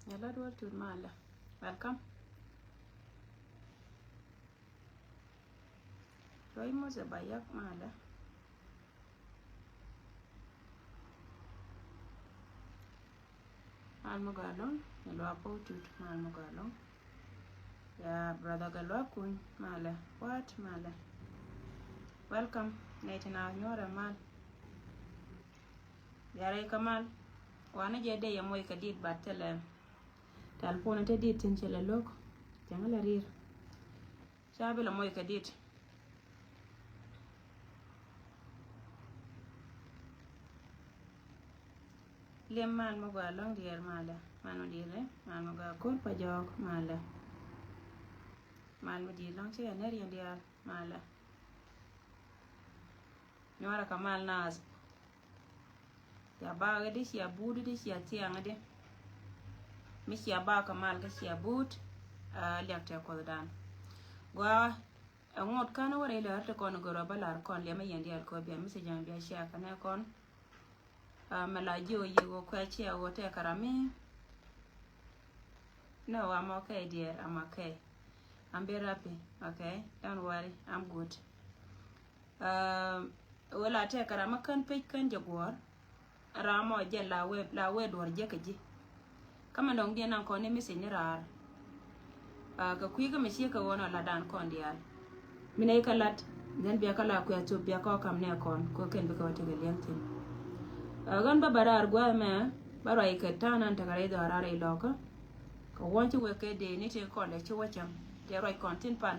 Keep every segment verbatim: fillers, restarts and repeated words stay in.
Yala duɔl tut malɛ. Welcome. Lo̱c Mose Bayak malɛ. Mal mi gɔaa ɛlɔ̱ŋ, ni luaak Pɔw Tut, mal mi gɔaa ɛlɔ̱ŋ. Ya brother Gatluak Kuny malɛ, what malɛ. Welcome, nɛy ti na nyuɔrɛ mal. Bia rɛy kä mal. Wanɛ jɛ dee yɛ moc kɛ dit, but thilɛ. Telephone te dit tin cɛ lɛ lo̱k. Cɛ ŋä lɛ ri̱i̱r. Ca bi lɛ moc kɛ dit. Liɛm mal mi gɔaa ɛlɔ̱ŋ diɛɛr malɛ. Mal mi di̱i̱t, mal mi gɔaa ko̱r pa jɔɔk malɛ. Mal mi di̱i̱t ɛlɔ̱ŋ ci ɛ ner yɛn diaal malɛ. Nyuarɛ kɛ mal naath. Cia bakä di, cia but di, cia thiaŋ di. Mi cia bakä mal kä cia but. A liak tɛ Kuothdan. Gua ɛŋot kän wä rɛy lär ti kɔn gör wä bä lar kɔn liɛmɛ yɛn diaal kɔ bia message bia share kɛ nɛ kɔn. A mɛ la jiɛ wä yik wä kuɛ cia wä tɛ kɛ ram mi. No, I'm okay, dear. I'm okay. I'm very happy. Okay, don't worry. I'm good. Wee la tɛk kɛ ram mi kän pec kän jɛ guɔ̱ɔ̱r. Ram mɔ jɛn la wee, la wee duɔ̱r jɛ kɛ ji̱. Kä mɛ dɔ̱ŋ diɛn naŋ kɔn ni message ni raar. Kɛ kui̱ kä mɛ ciek kɛ ɣöö nɔ latdan kɔn diaal. Mi nɛy kä lat, then bia kä la kuɛ thop bia kɔ kam nɛ kɔn kɛ kɛn bikɛ wä tekɛ liɛŋ thi̱n. Ɣän bä bä raar gua̱a̱th mɛ bä ruac kɛ ta̱a̱ nan tekɛ rɛy dhɔaar raar rɛy lɔkä. Kɛ wuɔ̱n ci wek kɛ dee ni ti kɔn lɛ ci wä cäŋ tɛ ruac kɔn thi̱n pan.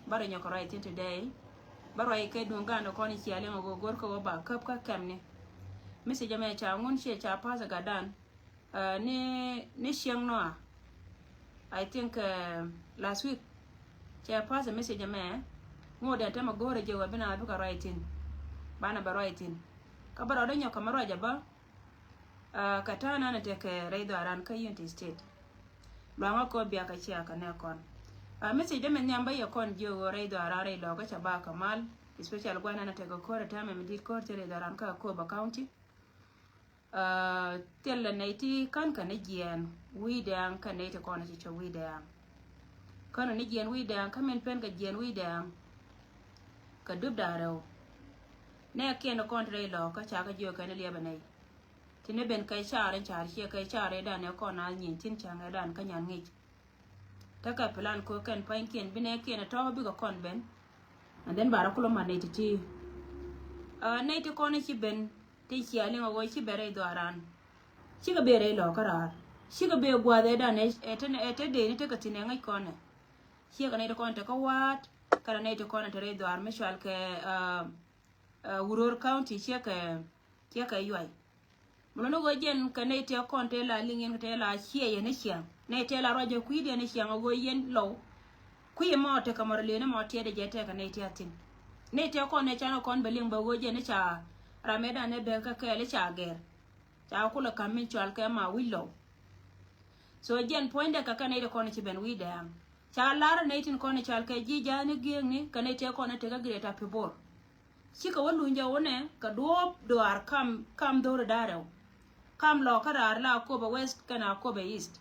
Bä rɔ nyɔk kɛ ruac thi̱n today. Bä ruac kɛ duŋ gan kɔn i̱ cia liŋ a go̱o̱r kɛ wä ba käp kä kɛmni. Message mɛ ca ŋun ciɛ ca pass gatdan. Ni, ni cieŋ nɔa. I think last week cɛ pass a message mɛ. Ŋot dɛn tämɛ go̱o̱rɛ jɛ wä bi na bikɛ ruac thi̱n. Banɛ bɛ ruac thi̱n. Kä bä rɔ dee nyɔk kɛ mɛ ruac a bä. Kɛ ta̱a̱ nanɛ tekɛ rɛy dhɔaran kä Unity State. Luaŋä kɔ biakä cia kɛ nɛ kɔn. Message dee mɛ nhiam bä yɛ kɔn jiök ɣöö rɛy dhɔaran rɛy lɔkä ca ba kɛ mal. Especially gua̱n nanɛ tekɛ ko̱r ɛ ta̱a̱ mɛ mi di̱t ko̱r ti rɛy dhɔaran kä Akobo County. Thilɛ nɛy ti kän kɛ ni jiɛɛn wi̱i̱dɛɛŋ kɛ nɛy ti kɔn ci cop wi̱i̱dɛɛŋ. Kän ni jiɛɛn wi̱i̱dɛɛŋ kä min pen kɛ jiɛɛn wi̱i̱dɛɛŋ. Kɛ dup da̱ŋ rɛw. Nɛ kiɛn kɔn ti rɛy lɔkä ca kɛ jiök kɛn liɛpɛ nɛy. Ti ni ben kɛ car in car ciɛ kɛ car in dan ɛ kɔn a nyieny tin ca̱ŋ ɛ dan kä nyan ŋic. Tekɛ plan ko kɛn pa̱nykiɛn bi nɛ kiɛn tɔ̱ bikɛ kɔn ben. And then bara kulɔ mat nɛy ti ti. Nɛy ti kɔn ci ben ti cia liŋ a ɣöö ci ben rɛy dhɔaran. Cikɛ ben rɛy lɔkä raar. Cikɛ ben gua̱a̱th ɛ dan ɛ te dee ni tekɛ thi̱n ɛ ŋäc kɔn ɛ. Ciɛ kɛ nɛy ti kɔn tekɛ wa̱a̱t kɛnɛ nɛy ti kɔn ɛ te rɛy dhɔaar mi cual kɛ Wuror County ciɛ kɛ, ciɛ kɛ yuay. Mɛ luni ɣöö jɛn kɛ nɛy tëë kɔn tëë la liŋ yɛn kɛ tëë la ciɛ yɛn ni ciaŋ. Nɛy tëë la ruacɛ kui̱diɛn ni ciaŋ a ɣöö yɛn lɔw. Kui̱ mɔ tekɛ mɔ rɔ lëë ni mɔ tiɛt jɛ tëë kɛ nɛy tëë a thi̱n. Nɛy tëë kɔn nɛ canɛ kɔn bɛ liŋ bɛ ɣöö jɛn ni ca ram ɛ dan ɛ bek kɛ kɛɛl i̱ ca gɛr. Ca kulɛ ka̱m min cual kɛ ma wi̱c lɔw. So jɛn puɔ̱nydɛ kɛ kɛ nɛy tëë kɔn ci ben wi̱i̱ dɛɛŋ. Ca lar nɛy tin kɔn cual kɛ ji̱ ja̱a̱ni gi̱eekni kɛ nɛy tëë kɔn tëë kɛ Greater Pibor. Cikɛ wä luny jɛ wunɛ kɛ duɔ̱ɔ̱p duaar kam, kam dho̱ri da̱rɛw. Kam lɔkä raar la Akobo West kɛnɛ Akobo East.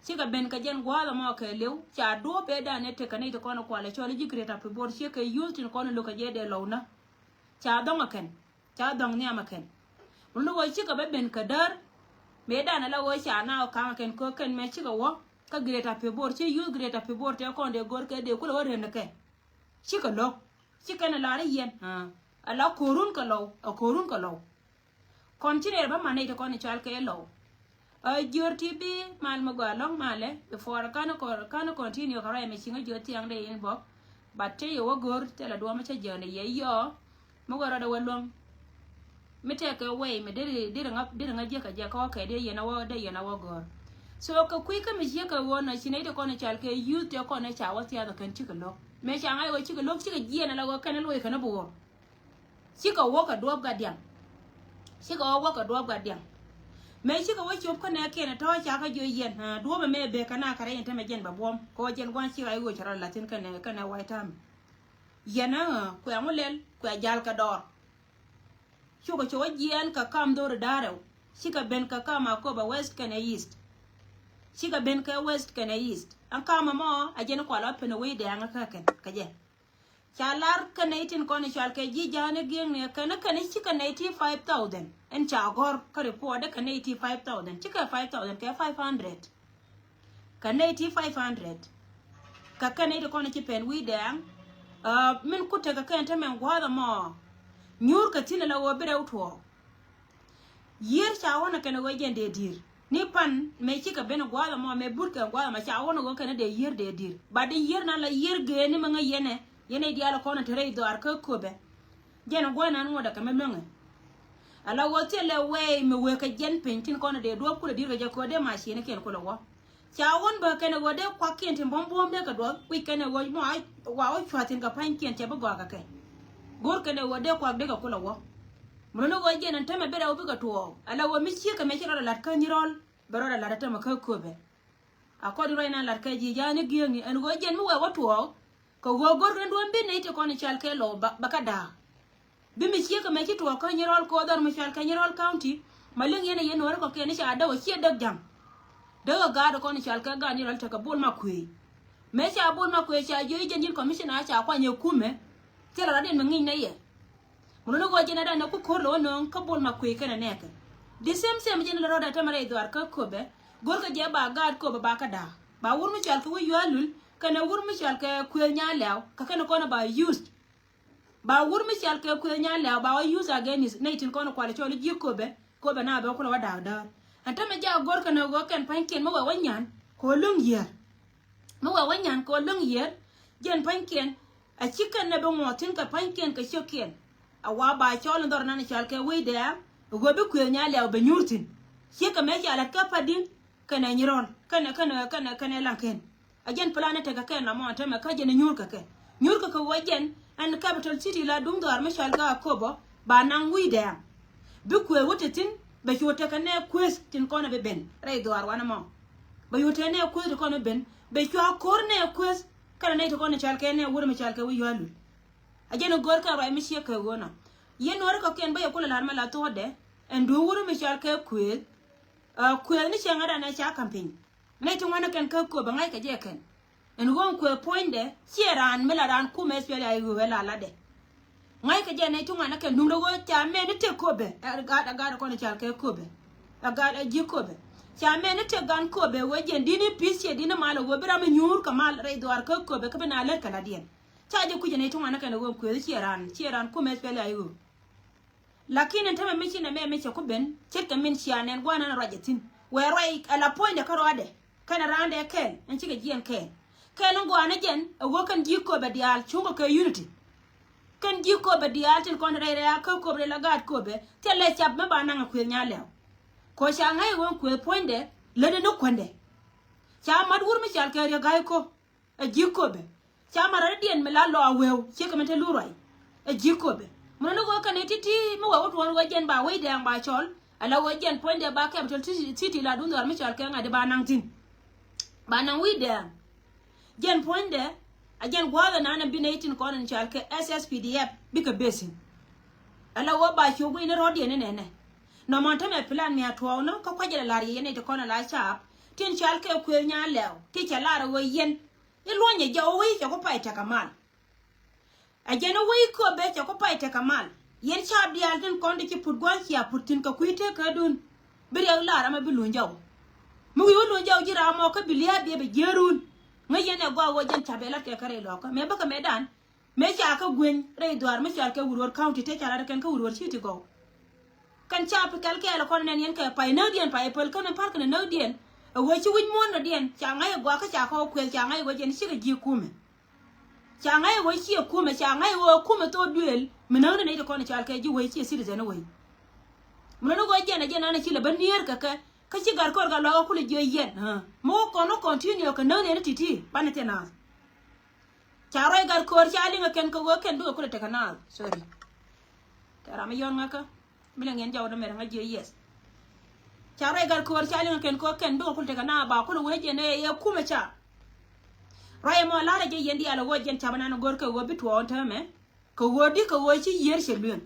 Cikɛ ben kɛ jɛn gua̱a̱th ɛmɔ kɛ liw ca duɔ̱ɔ̱p ëë dan ëë tekɛ nɛy ti kɔn kualɛ cɔl ji̱ Greater Pibor ciɛ kɛ youth tin kɔn lo̱k kɛ jɛ dee lɔw nä. Ca dhɔŋ ɛ kɛn. Ca dhɔŋ nhiam ɛ kɛn. Mun ni ɣöö cikɛ bä ben kɛ däär. Mëë dan ala ɣöö ca na ɣä ka̱ŋ ɛ kɛn kɛ kɛn mɛ cikɛ wä. Kä Greater Pibor ci youth Greater Pibor tëë kɔn dee go̱r kɛ dee kulɛ wä ren ɛ kɛ. Cikɛ lo̱k. Cikɛ ni lar i̱ yɛn. Ala ko̱run kɛ lɔw. A ko̱run kɛ lɔw. Kɔn ci rɛɛr bä man nɛy ti kɔn i̱ cal kɛ lɔw. A jiör ti bi mal mi gɔaa lɔ̱ŋ malɛ before kan kɔn, kan continue kɛ ruac mi ciŋ a jiör thiaŋ dee inbox. But te yɛ wä go̱r thilɛ duɔ̱ɔ̱m cä jiäk ni yɛ yɔɔ. Mi wä rɔɔdɛ wä luäŋ. Mi tɛkɛ wɛy mi deri, deri ŋa, deri ŋa jiäk a jiäk kɔkɛ dee yɛn a wä, dee yɛn a wä go̱r. So kɛ kui̱ kä mi ciek kɛ ɣöö nɔ ci nɛy ti kɔn i̱ cal kɛ youth ti kɔn i̱ ca wä thiath kɛn cikɛ lo̱k. Mëë ca ŋa̱c ɣöö cikɛ lo̱k cikɛ jiɛn ala ɣöö kɛn i̱ luɔ̱c kɛn i̱ bo̱o̱r. Cikɛ wä kɛ duɔ̱ɔ̱p gatdiaŋ. Cikɛ wä wä kɛ duɔ̱ɔ̱p gatdiaŋ. Mëë cikɛ wä cop kä nɛ kiɛn tɔ̱ ca kä jiö yɛn, ah, duɔ̱ɔ̱p ɛmɛ bek kɛ na kɛ rɛy in tämɛ jɛn bɛ buɔ̱m kɛ wä jɛn gua̱n cikɛ i̱ wä cɛ rɔ la̱thi̱n kɛnɛ, kɛnɛ White Army. Yɛn, ah, kuɛ ŋu lɛl kuɛ jal kɛ dɔɔr. Cukɛ cɛ wä jiɛɛn kɛ kam dho̱ri da̱rɛw. Cikɛ ben kɛ kam Akobo West kɛnɛ East. Cikɛ ben kɛ west kɛnɛ east. Ɛn kamɛ mɔ a jɛn kual ɔ pen ɛ wec dɛɛŋä kä kɛn kɛ jɛ. Ca lar kɛnɛ itin kɔn icual kɛ ji̱ ja̱a̱n igi̱eŋni kɛn kɛn ici kɛnɛ iti five thousand. Ɛn ca gɔr kä report ɛ kɛnɛ iti five thousand cikɛ five thousand kɛ five hundred. Kɛnɛ iti five hundred. Kɛ kɛnɛ iti kɔn ici pen wec dɛɛŋ. Min ku tekɛ kɛn te mɛn gua̱a̱th ɛmɔ. Nyuur kɛ thi̱n ala ɣöö bi rɛw tuɔɔk. Yiër ca ɣɔ̱n ɛ kɛn ɛ ɣöö jɛn dee di̱i̱r ni pan mëë cikɛ ben ɛ gua̱a̱th ɛmɔ mëë but kɛ gua̱a̱th ɛmɔ ca ɣɔ̱n ɛ ɣöö kɛn ɛ dee yiër dee di̱i̱r. Bat di yiër nan la yiër gëëni mɛ ŋäc yɛn ɛ yɛn ɛ diaal ɛ kɔn ɛ te rɛy dhɔaar kä köpɛ. Jɛn ɛ gua̱a̱th nan ŋuɔ̱t ɛ kɛ mɛ luäŋɛ. Ala ɣöö thilɛ wɛɛy mi wëë kɛ jɛn piny tin kɔn ɛ dee duɔ̱ɔ̱p kulɛ di̱i̱r kɛ jɛ köö dee mac ciënikiɛn kulɛ wä. Ca ɣɔ̱n bä kɛn ɛ ɣöö dee kuakiɛn tin buɔ̱m buɔ̱m dee kɛ duɔth wi̱c kɛn ɛ ɣöö mɔ wa wä cua̱thin kɛ pa̱nykiɛn cɛ bi gɔaa kɛ kɛ. Go̱r kɛn ɛ ɣöö dee kuak dee kɛ kulɛ wä. Mun ni ɣöö jiɛn ɛn tämɛ bi rɛw bikɛ tuɔɔk ala ɣöö mi ciek kɛ mɛ ci rɔɔdɛ la̱t kä nyirɔl. Bɛ rɔɔdɛ la̱t ɛ tämɛ kä köpɛ. A kɔt in ruac nan la̱t kɛ ji̱ ja̱a̱ni gi̱eŋni ɛn ɣöö jiɛn mi wɛɛ wä tuɔɔk. Kɛ ɣöö go̱r kɛn duɔ̱n bi nɛy ti kɔn i̱ cal kɛ lɔw bɛ kä da̱a̱. Bi mi ciek kɛ mɛ ci tuɔɔk kä nyirɔl kɛ ɣöö dhɔr mi cal kɛ nyirɔl county. Ma liŋ yɛn ɛ yɛn nuɔ̱ɔ̱ri kɔ̱kiɛn i̱ ca däk ɛ ciɛ däk ja̱ŋ. Däk ɛ gaat kɔn i̱ cal kɛ gaat nyirɔl tekɛ bol ma kuëëc. Mëë ca bol ma kuëëc ca jiö i̱ jɛn ji̱n commissioner ca kuany ɛ kumɛ. Thilɛ rɔ̱diɛn mi ŋi̱ny nɛ yɛ. Mun ni ɣöö jɛn ɛ dan ɛ ku ko̱r lɛ wä nööŋ kä bol ma kuëëc kɛnɛ nɛɛkɛ. The same same jɛn lɛ rɔ̱dɛ tämɛ rɛy dhuaar kä köpɛ. Go̱rkɛ jɛ ba gaat köpɛ ba kä da̱a̱ ba wur mi cɔal kɛ wi̱c yua̱a̱ lul. Kɛnɛ wur mi cɔal kɛ kuëëth nyaa lɛ̈ɛ̈w kɛ kɛnɛ kɔn ɛ ba used. Ba wur mi cɔal kɛ kuëëth nyaa lɛ̈ɛ̈w ba wä used against nɛy tin kɔn ɛ kual ɛ cɔl i̱ ji̱ köpɛ. Köpɛ na bɛ kulɛ wä da̱a̱k däär. Ɛn tämɛ jɛ a go̱rkɛ ni ɣöö kɛn pa̱nykiɛn mi wɛ wä nyan kɛ wä luäŋ yiër. Mi wɛ wä nyan kɛ wä luäŋ yiër. Jɛn pa̱nykiɛn a ci kɛn nɛ bi ŋuɔ̱ɔ̱th thi̱n kɛ pa̱nykiɛn kɛ ciökiɛn. A wa ba cɔl in dhɔr nan i̱ cal kɛ wec dɛɛŋ. Ɛ ɣöö bi kuëëth nyaa lɛ̈ɛ̈u bɛ nyuur thi̱n. Ciek kɛ mëë cia la̱t kä pa̱t di̱n. Kɛnɛ nyirɔl kɛnɛ kɛnɛ kɛnɛ kɛnɛ laŋkɛn. A jɛn plan ni tekɛ kɛn lamɔ ɛn tämɛ kä jɛn i̱ nyuur kɛ kɛ. Nyuur kɛ kɛ ɣöö jɛn ɛn capital city la duŋ dhɔr mi cal kä Akobo. Ba naŋ wec dɛɛŋ. Bi kuëëth wä te thi̱n bɛ cu tekɛ nɛ kuëëth tin kɔn ɛ bi ben rɛy dhɔr wanɛ mɔ. Bɛ cu tekɛ nɛ kuëëth tin kɔn ɛ bi ben bɛ cua ko̱r nɛ kuëëth. Kɛnɛ nɛy ti kɔn i̱ cal kɛ nɛ wur mi cal kɛ wi̱c yua̱a̱ lul. A jɛn i̱ go̱o̱r kɛn ruac mi ciek kɛ ɣöö nɔ. Yɛn nuɔ̱ɔ̱ri kɔ̱kiɛn bä yɛ kulɛ la̱r mɛ la thuɔ̱ɔ̱dɛ. Ɛn duɔ̱ɔ̱k wur mi cɔal kɛ kuëëth. Kuëëth ni cieŋädan ɛ ca campaign. Nɛy ti ŋuanɛ kɛn kä köpɛ ŋa̱ckɛ jɛ kɛn. Ɛn ɣöö ɛn kuëëth puɔ̱nydɛ ciɛ raan mi la raan kumɛ SPLA-IO ɛ la latdɛ. Ŋa̱ckɛ jɛ nɛy ti ŋuanɛ kɛn duundɛ ɣöö ca mɛn ni tëk köpɛ ɛ gaat ɛ gaat ɛ kɔn i̱ cɔal kɛ köpɛ. Ɛ gaat ɛ ji̱ köpɛ. Ca mɛn ni tëk gan köpɛ ɣöö jɛn di̱t ni pi̱th ciɛ di̱t ni mal ɛ ɣöö bi ram mi nyuur kɛ mal rɛy dhuaar kä köpɛ kä bi na lät kɛ la̱tdiɛn. Ca jɛ kui̱c ɛ nɛy ti ŋuanɛ kɛn ɛ ɣöö ɛn kuëëth ciɛ raan ciɛ raan kumɛ SPLA-IO. Lakin ɛn tämɛ mi ci nɛmɛ mi cɛ ku ben ce̱tkɛ min cia nɛn gua̱a̱r nan ruac ɛ thi̱n. Wëë ruac ɛ la puɔ̱nydɛ kä ruacdɛ. Kɛnɛ raandɛ kɛɛl ɛn cikɛ jiɛn kɛɛl. Kɛɛl in gɔaa ni jɛn ɛ ɣöö kɛn ji̱ köpɛ diaal cuŋkɛ kɛ unity. Kɛn ji̱ köpɛ diaal tin kɔn rɛy rɛy a kä köpɛ rɛy la gaat köpɛ. Thilɛ cap mi ba naŋ ɛ kuëëth nyaa lɛ̈ɛ̈u. Kɛ ɣöö ca ŋa̱c ɛ ɣöö kuëëth puɔ̱nydɛ lätdɛ ni kuändɛ. Ca mat wur mi cal kɛ riek ga̱a̱c ko̱. Ɛ ji̱ köpɛ. Ca mat rɔ̱diɛn mi la lɔ a wëëw ciekɛ mi te luruac. Ɛ ji̱ köpɛ. Mun ni ɣöö kɛn i̱ ti̱ti̱ mi wee wä tuɔɔn ɣöö jɛn ba wec dɛɛŋ ba cɔl. Ala ɣöö jɛn puɔ̱nydɛ ba capital city la duŋ dhɔr mi cɔal kɛ ŋa̱cdɛ ba naŋ thi̱n. Ba naŋ wi̱i̱ dɛɛŋ. Jɛn puɔ̱nydɛ a jɛn gua̱a̱th ɛnan ɛn bi nɛy tin kɔn in cɔal kɛ SSPDF bikɛ besin. Ala ɣöö ba ciök wi̱i̱ ni rɔ̱diɛn in ɛnɛ. Nɔmɔ ɛn tämɛ plan mi a tuɔɔk ni kä kua̱c ilɛ la̱r yɛ yɛn nɛy ti kɔn in la caap tin cɔal kɛ kuëëth nyaa lɛ̈ɛ̈u ti cɛ lar ɛ ɣöö yɛn. I̱ luɔ̱nyɛ jɛ ɣöö wec cɛ ku pay tekɛ mal. Ɛ jɛn i̱ wec köpɛ cɛ ku pay tekɛ mal. Yɛn caap diaal tin kɔn ti ci put gua̱a̱th cia put thi̱n kɛ kui̱ tekädun. Bi riɛk lar amɛ bi luny jɔw. Mi wi̱i̱ wä luny jɔw ji̱ ram mɔ kä bi lia̱a̱ biɛ bɛ jiäärun. Ŋäc yɛn ɛ gɔaa ɣöö jɛn ca̱p ɛ la̱t kɛ kä rɛy lɔkä mëë bäkɛ mëëdan. Mëë ca kä gueny rɛy dhuaar mi cɔal kɛ Wurwar County te ca lat kɛn kä Wurwar City gɔw. Kɛn ca pi kɛl kɛɛl kɔn nɛn yɛn kɛ pay näkdiɛn pay päl känɛ pa̱r kɛnɛ näkdiɛn. Ɛ ɣöö ci wi̱c muɔ̱ɔ̱n nɔdiɛn ca ŋa̱c ɛ gɔaa kä ca kɔk kuɛth ca ŋa̱c ɛ ɣöö jɛn cikɛ ji̱ kumɛ. Ca ŋa̱c ɛ ɣöö ciɛ kumɛ ca ŋa̱c ɛ ɣöö kumɛ thok duëël. Mi näkni nɛy ti kɔn cal kɛ ji̱ wec ciɛ citizen wec. Mi lɔni ɣöö jɛn ɛ jɛn an ɛ ci lɛ bä nier kɛ kɛ. Kä ci gat kɔr gat luaak ɛ kulɛ jiɛ yɛn mi wä kɔn wä continue kɛ näkni ɛn ti̱ti̱ banɛ thiɛ naath. Ca ruac gat köör ca liŋ ɛ kɛn kɛ ɣöö kɛn bikɛ kulɛ tekɛ naath. Sorry. Tɛ ram mi yɔn ŋäkä. Mi lɛ ŋiɛn jɔw dämɛr ŋä jiɛ yes. Ca ruac gat köör ca liŋ ɛ kɛn kɛ ɣöö kɛn bikɛ kulɛ tekɛ naath ba kulɛ wee jɛn ɛ yɛ kumɛ ca. Ruac ɛmɔ la̱rä jɛ yɛn diaal ɛ ɣöö jɛn ca bä nan ɛ go̱r kɛ ɣöö bi tuɔɔk ɛn täämɛ. Kɛ ɣöö di kɛ ɣöö ci yiër cɛ lueŋ.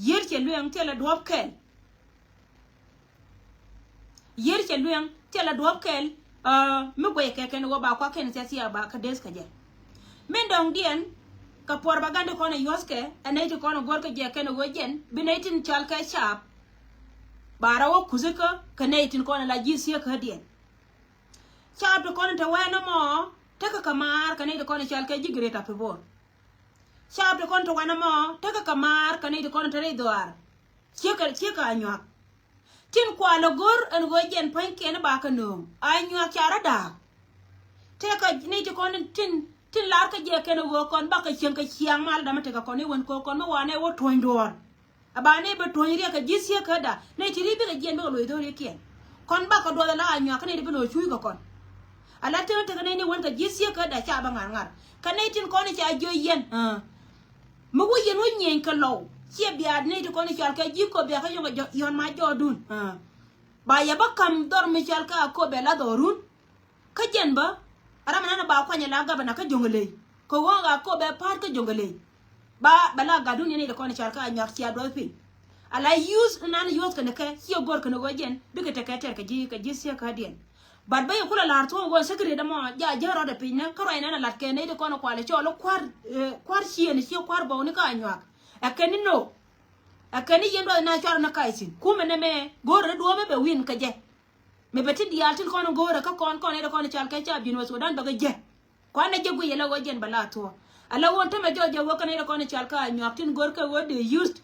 Yiër cɛ lueŋ thilɛ duɔ̱ɔ̱p kɛl. Yiër cɛ lueŋ Thilɛ duɔ̱p kɛl mi guɛy kɛ kɛn ɣöö ba kuak kɛn thiathiakä ba kä deth kɛ jɛ. Min dɔ̱ŋdiɛn kɛ puɔr ba gan ti kɔn ɛ yuɔ̱thkɛ ɛ nɛy ti kɔn ɛ go̱r kɛ jɛ kɛn ɣöö jɛn bi nɛy tin cɔal kɛ caap. Ba rɔ wä kuthäkä kɛ nɛy tin kɔn ɛ la ji̱ thieekädiɛn. Caap ti kɔn ɛ te wɛn ɛmɔ tekɛ kɛ maar kɛ nɛy ti kɔn ɛ cɔal kɛ ji̱ Greater Pibor. Caap ti kɔn te wɛn ɛmɔ tekɛ kɛ maar kɛ nɛy ti kɔn ɛ te rɛy dhɔaar. Ciekɛ ciekɛ Anyuak. Tin kualɛ go̱r ɛn ɣöö jɛn pua̱nykiɛn bakɛ nööŋ Anyuak ca rɔ da̱a̱k. Tëëkɛ nɛy ti kɔn tin tin lar kä jɛ kɛn ɣöö kɔn bakɛ cieŋ kɛ ciaŋ mal dämɛ tekɛ kɔn i̱ wän kɛ kɔn mi wanɛ wä tuɔ̱ny duɔ̱ɔ̱r. A ba nɛy bɛ tuɔ̱ny riɛk kɛ ji̱ thieekädä nɛy ti ri bikɛ jiɛn bikɛ loc dho̱rikiɛn. Kɔn bakɛ duɔth ala Anyuak kä nɛy ti bi loc cuuc kɛ kɔn. Ala tëë tekɛ nɛy ni wän kɛ ji̱ thieekädä ca bä ŋa̱r ŋa̱r kɛ nɛy tin kɔn i̱ ca jiö yɛn. Mi wä yɛn wä nyieny kɛ lɔw ciɛ biaat nɛy ti kɔn i̱ cɔal kɛ ji̱ Kobɛ kä yɔn ma jɔɔdun. Ba yɛ bä ka̱m dhɔr mi cɔal kɛ Akobɛ la dhɔrun. Kä jɛn bä a ram nan ba kuany la gabana kä Jonglei kɛ ɣöö Akobɛ pa̱a̱t kä Jonglei. Ba bɛ la gatdun yɛn i̱ ti kɔn i̱ cɔal kɛ Anyuak cia duɔth piny. Ala yuth nan yuth kɛn kɛ ciɛ go̱r kɛn ɣöö jɛn bikɛ tekɛ tɛr kɛ ji̱ kɛ ji̱ thieekädiɛn. But bä yɛ kulɛ la̱r thuɔ̱k ɣöö secret ɛmɔ ja jäl rɔɔdɛ piny nä kä ruac nan a lat kɛ nɛy ti kɔn kualɛ cɔl i̱ kua̱r kua̱r ciëëni ciɛ kua̱r bɔwni kä Anyuak. Ɛ kɛn i̱ no. Ɛ kɛn i̱ yɛn duɔth na cuarɛ ni kac thi̱n kumɛ nɛmɛ go̱o̱rɛ ni duɔ̱ɔ̱mɛ bɛ wi̱n kɛ jɛ. Mi bɛ ti diaal tin kɔn go̱o̱rɛ kä kɔn kɔn i̱ ti kɔn i̱ cal kɛ ca bi̱n wä Sudan bɛ kɛ jɛ. Kuanɛ jɛ guic ala ɣöö jɛn bɛ la thuɔ̱ɔ̱. Ala ɣöö tämɛ jɔɔc jɛ ɣöö kɛn i̱ ti kɔn i̱ cal kä Anyuak tin go̱o̱r kɛ ɣöö dee used.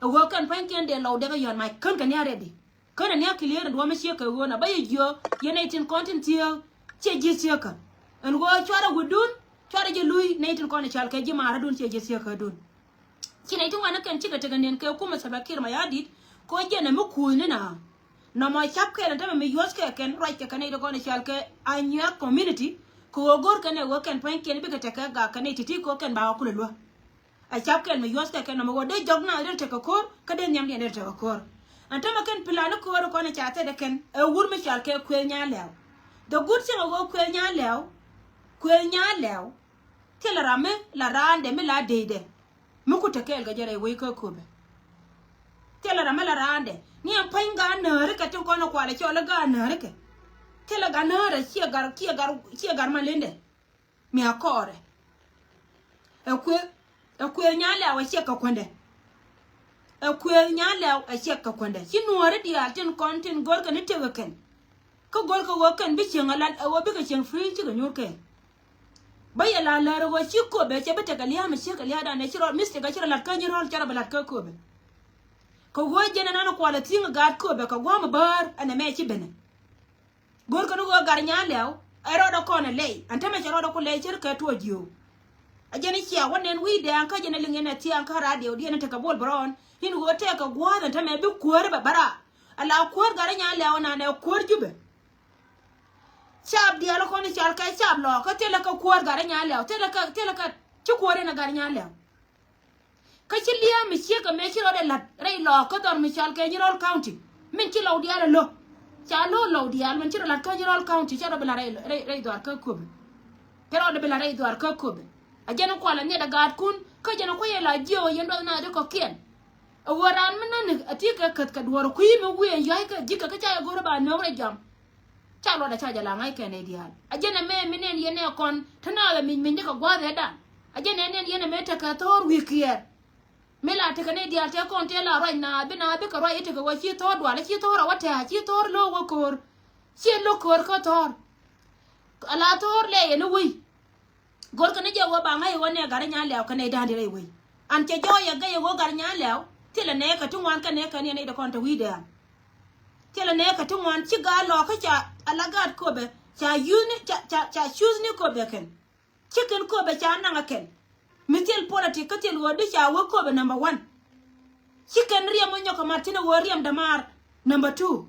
Ɛ ɣöö kɛn pua̱nykiɛn dee lɔw dee kɛ yɔ̱ɔ̱n mac kän kɛ ni a ready. Känɛ ni a clear in duɔ̱ɔ̱mɛ ciek kɛ ɣöö na bä yɛ jiö yɛn nɛy tin kɔn tin thieek ciɛ ji̱ thieekä. Ɛn ɣöö cuarɛ wi̱dun cuarɛ jɛ luy nɛy tin kɔn i̱ cal kɛ ji̱ maarädun ciɛ ji̱ thieekädun. Ci nɛy ti ŋuan ni kɛn cikɛ tekɛ niɛn kɛ kumɛ Salva Kiir Mayardit kɛ ɣöö jɛn ɛ mi kuuthni na. Nɔmɔ ca̱p kɛl ɛn tämɛ mi yuɔ̱th kɛ kɛn ruac kɛ kɛ nɛy ti kɔn i̱ cal kɛ Anyuak community kɛ ɣöö go̱r kɛn ɛ ɣöö kɛn pua̱nykiɛn bikɛ tekɛ gak kɛ nɛy ti̱ti̱ kɛ ɣöö kɛn ba wä kulɛ luäk. A ca̱p kɛl mi yuɔ̱th kɛ kɛn nɔmɔ ɣöö dee jɔk naath dee tekɛ ko̱r kä dee nhiamdiɛn dee tekɛ ko̱r. Ɛn tämɛ kɛn plan ni ko̱r kɔn i̱ ca thɛt ɛ kɛn ɛ wur mi cɔal kɛ Kuël Nyaar Lɛw. The good thing ɛ ɣöö Kuël Nyaar Lɛw, Kuël Nyaar Lɛw thilɛ ram mi la raandɛ mi la deydɛ. Mi ku te kɛɛl kɛ jɛ rɛy wec kä Köpɛ. Thilɛ ram mi la raandɛ ni ɛn päny gaat nääri kɛ tin kɔn ɛ kualɛ cɔl i̱ gaat nääri kɛ. Thilɛ gat nääri ciɛ gat ciɛ gat ciɛ gat ma lendɛ. Mi a kɔɔrɛ. Ɛ Kuël, ɛ Kuël Nyaar Lɛw ɛ ciɛ kɛ kuändɛ. Ɛ Kuël Nyaar Lɛw ɛ ciɛ kɛ kuändɛ. Ci nuɔ̱ɔ̱ri diaal tin kɔn tin go̱rkɛ ni tekɛ kɛn. Kä go̱rkɛ ɣöö kɛn bi cieŋ a lat ɛ ɣöö bikɛ cieŋ free cikɛ nyuur kɛɛl. Bä yɛ la lär ɛ ɣöö ci Köpɛ cɛ bi tekɛ lia̱a̱mɛ ciekɛ lia̱a̱dan ɛ ci rɔ mistake ɛ ci rɔ lat kä Nyirɔl cɛ rɔ bi lat kä Köpɛ. Kɛ ɣöö jɛn ɛnan kualɛ thi̱i̱ŋ gaat Köpɛ kɛ gua̱a̱m ɛ bäär ɛn ɛmɛ ci benɛ. Go̱rkɛ ni ɣöö Gat Nyaar Lɛw ɛ rɔɔdɛ kɔn ɛ lɛy ɛn tämɛ cɛ rɔɔdɛ ku lɛy cär kɛ tuɔɔc yio̱o̱k. A jɛn i̱ cia wä nɛn wi̱i̱ dɛɛŋ kä jɛn ɛ liŋ yɛn ɛ thiaŋ kä radio diɛn ɛ tekɛ Bol Brown in ɣöö tɛɛkɛ gua̱a̱th ɛn tämɛ bi kuäär bɛ bära. Ala kuäär Gat Nyaar Lɛw ɛnan ɛ kuäär Jubɛ. Caap diaal kɔn i̱ cal kɛ caap lɔɔkä thilɛ kɛ kuäär Gat Nyaar Lɛw thilɛ kɛ thilɛ kɛ ci kuäär in ɛ Gat Nyaar Lɛw. Kä ci lia̱a̱ mi ciek kɛ mëë ci rɔɔdɛ la̱t rɛy lɔɔk kä dhɔr mi cɔal kɛ Nyirɔl County. Min ci lɔw diaal ɛ lo̱. Ca lo̱ lɔw diaal min ci rɔ la̱t kä Nyirɔl County ca rɔ bi la̱t rɛy rɛy rɛy dhɔaar kä Köpɛ. Ca rɔɔdɛ bi la̱t rɛy dhɔaar kä Köpɛ. A jɛn kualɛ nhiɛt ɛ gaatkun kä jɛn kuäär yɛ la jiök ɛ yɛn duɔth naath di kɔ̱kiɛn. Ɛ ɣöö raan mi näni a ti kɛ käth kɛ duɔ̱ɔ̱r kui̱ mi wi̱i̱ ɛ yɔ̱a̱c kɛ ji̱kɛ kä ca yɛ go̱rä ba nööŋ rɛy jam. Ca luɔtdɛ ca jɛ la ŋa̱c kɛn nɛy diaal. A jɛn ɛmɛ mi nɛn yɛn ɛ kɔn te naath ɛ mi̱c mi̱c ni kɛ gua̱a̱th ɛ dan. A jɛn ɛ nɛn yɛn ɛmɛ tekɛ thɔɔr wi̱i̱ kiɛɛr. Mi la tekɛ nɛy diaal tëë kɔn tëë la ruac naath bi naath bikɛ ruac i̱ tekɛ ɣöö ci thɔɔr dual ci thɔɔr ɛ wä tɛ̱̈ɛ̱̈ ci thɔɔr lo̱o̱k wä ko̱o̱r. Ci lo̱k ko̱o̱r kä thɔɔr. Ala thɔɔr lɛ yɛn i̱ wei. Go̱rkɛ ni jɛ ɣöö ba ŋa̱c ɣöö nɛ Gat Nyaar Lɛw kɛ nɛy da̱a̱n di rɛy wei. An cɛ jɔɔc ɛ gɛy ɣöö Gat Nyaar Lɛw thilɛ nɛɛkɛ ti ŋuan kɛ nɛɛkɛ ni ɛ nɛy ti kɔn te wi̱i̱dɛ an. Thilɛ nɛɛkɛ ti ŋuan ci gaat lɔɔkä ca ala gaat Köpɛ ca yuthni ca ca ca cuthni Köpɛ kɛn. Ci kɛn Köpɛ ca naŋ ɛ kɛn. Mi thil politik kä thil ɣöö di ca wä Köpɛ number one. Ci kɛn riɛm wä nyɔk kɛ mat thi̱n ɛ ɣöö riɛm dämaar number two.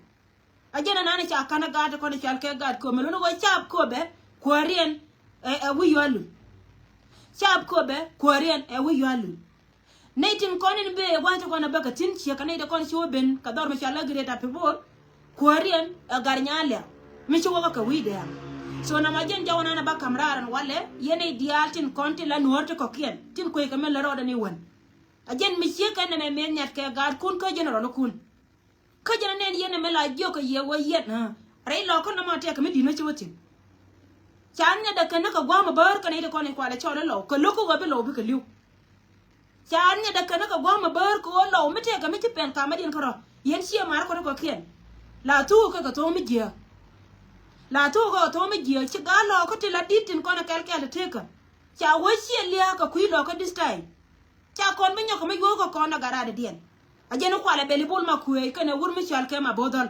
A jɛn ɛnan ca ka̱n ɛ gaat kɔn ɛ cɔal kɛ gaat Köpɛ mi luni ɣöö caap Köpɛ kuääriɛn ɛ wi̱i̱ yualun. Caap Köpɛ kuääriɛn ɛ wi̱i̱ yualun. Nɛy tin kɔn in bëë gua̱th ti kɔn ɛ bäkɛ thi̱n ciek kɛ nɛy ti kɔn ci wä ben kɛ dhɔr mi cɔal ɛ Greater Pibor. Kuääriɛn ɛ Gat Nyaar Lɛw mi ci wäkä kɛ wi̱i̱ dɛɛŋ. So nɔmɔ jɛn jɔwä nan ɛ ba ka̱m raar ɛn walɛ yɛn nɛy diaal tin kɔn tin la nuɔ̱ɔ̱r ti kɔ̱kiɛn tin kueckɛ min lät rɔɔdɛ ni wän. A jɛn mi ciek kɛ nɛmɛ mëë nhiatkɛ gaatkun kä generalkun. Kä jɛn ɛ nɛn yɛn ɛmɛ la jiök kɛ yɛ wä yɛn ɣä. Rɛy Lɔw kä nɔmɔ tɛkɛ mi di̱t nɔ ci wä thi̱n. Ca nhiatdä kɛn ni kɛ gua̱a̱m a bäär kɛn i̱ ti kɔn i̱ kualɛ cɔl i̱ Lɔw kɛ lo̱k kä ɣöö bi Lɔw bikɛ li̱w. Ca nhiatdä kɛn ni kɛ gua̱a̱m a bäär kɛ ɣöö Lɔw mi tëëkɛ mi ci pɛn kamä diɛn kärɔ̱. Yɛn ciɛ mar kɔn i̱ kɔ̱kiɛn. La thuk kɛ kɛ tho̱o̱ŋ mi jiääk. La thuk kɛ kɛ tho̱o̱ŋ mi jiääk ci gaat Lɔw kä ti la di̱t tin kɔn i̱ kɛl kɛl ti tëëkä. Ca wä ciɛ lia̱a̱ kɛ kui̱ Lɔw kä this time. Ca kɔn bi nyɔk kɛ mi yuɔ̱ɔ̱k kɛ kɔn ɛ gat raadɛ diɛn. A jɛn i̱ kualɛ bɛl i̱ bul ma kuëëc kɛn ɛ wur mi cɔal kɛ ma bo̱o̱th dhɔl.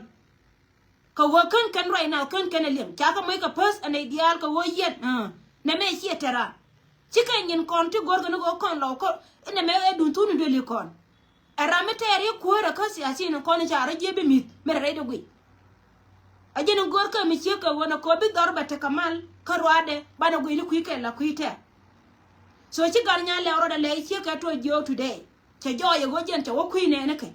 Kɛ ɣöö kän kɛn ruac nath kän kɛn ɛ liɛŋ ca kɛ moc kɛ päth ɛ nɛy diaal kɛ ɣöö yɛn nɛ mɛ ciɛ tɛra. Ci kɛ nyin kɔn ti go̱rkɛ ni ɣöö kɔn Lɔw kä inɛ mɛ ɛ duun thun in duëli kɔn. Ɛ ram mi tɛɛr i̱ kuäärä kä siasin in kɔn in ca rɔ jiɛ bi mi̱th mi rɛ rɛy di guic. A ji̱n in go̱rkɛ mi ciek kɛ ɣöö nɛ kɛ ɣöö bi dhɔr bɛ tekɛ mal kä ruaadɛ banɛ guic ni kui̱ kɛ la kui̱ tɛɛr. So ci Gat Nyaal Lɛw rɔɔdɛ lɛy ciek kɛ tuɔc jiɔɔk today. Cɛ jɔɔyɛ ɣöö jɛn cɛ wä kui̱ nɛɛni kɛ.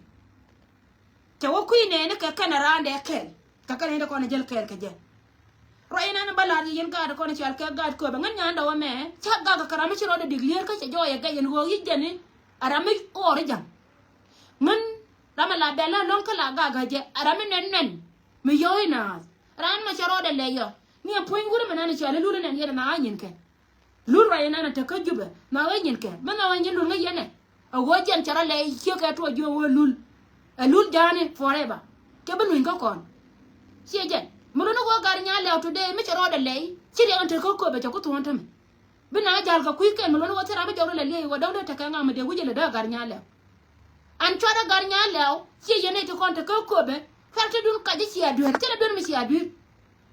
Cɛ wä kui̱ nɛɛni kɛ kɛn a raandɛ kɛl. Kɛ kɛn in dee kɔn a jäl kɛɛl kɛ jɛ. Ruac inɛn bä la̱r yɛ yɛn gaat kɔn i̱ cɔal kɛ gaat Köpɛ ŋän nyan dɔwä mɛ ca gak kɛ ram mi ci rɔɔdɛ dik lier kä cɛ jɔɔyɛ gɛc yɛn ɣöö yic jɛn i̱ a ram mi ɣɔr i̱ ja̱ŋ. Ŋän ram a la bɛl la lo̱ŋ kä la gak a jɛ a ram mi nɛn nɛn mi yɔ̱ɔ̱c naath. Ram mi cɛ rɔɔdɛ lɛy yɔ ni a puɔ̱ny wur mi nan i̱ cɔal i̱ lul inɛn yɛn a na a nyin kɛ. Lul ruac inɛn a te kä Jubɛ nhɔakä nyin kɛ mi nhɔakä nyin lul ŋäc yɛn ɛ. A ɣöö jɛn cɛ rɔ lɛy ciek kɛ tuɔɔk jiök ɣöö lul. Ɛ lul ja̱a̱ni forever. Kɛ bi luny kä kɔn. Ciɛ jɛn mi luni ɣöö Gat Nyaal Lɛw today mi cɛ rɔɔdɛ lɛy ci riɛk in te kä Köpɛ cɛ ku thuɔ̱ɔ̱n tämɛ. Bi na ja̱l kɛ kui̱ kɛn mi luni ɣöö thil ram mi jɔk rɔ lɛ liɛc ɣöö dɔ̱ŋ dee tekɛ ŋa̱k mi dee wi̱c ilɛ dee Gat Nyaal Lɛw. An cuarɛ Gat Nyaal Lɛw ciɛ yɛn nɛy ti kɔn te kä Köpɛ. Cuarɛ te dun kac i̱ cia duer thilɛ duer mi cia duer.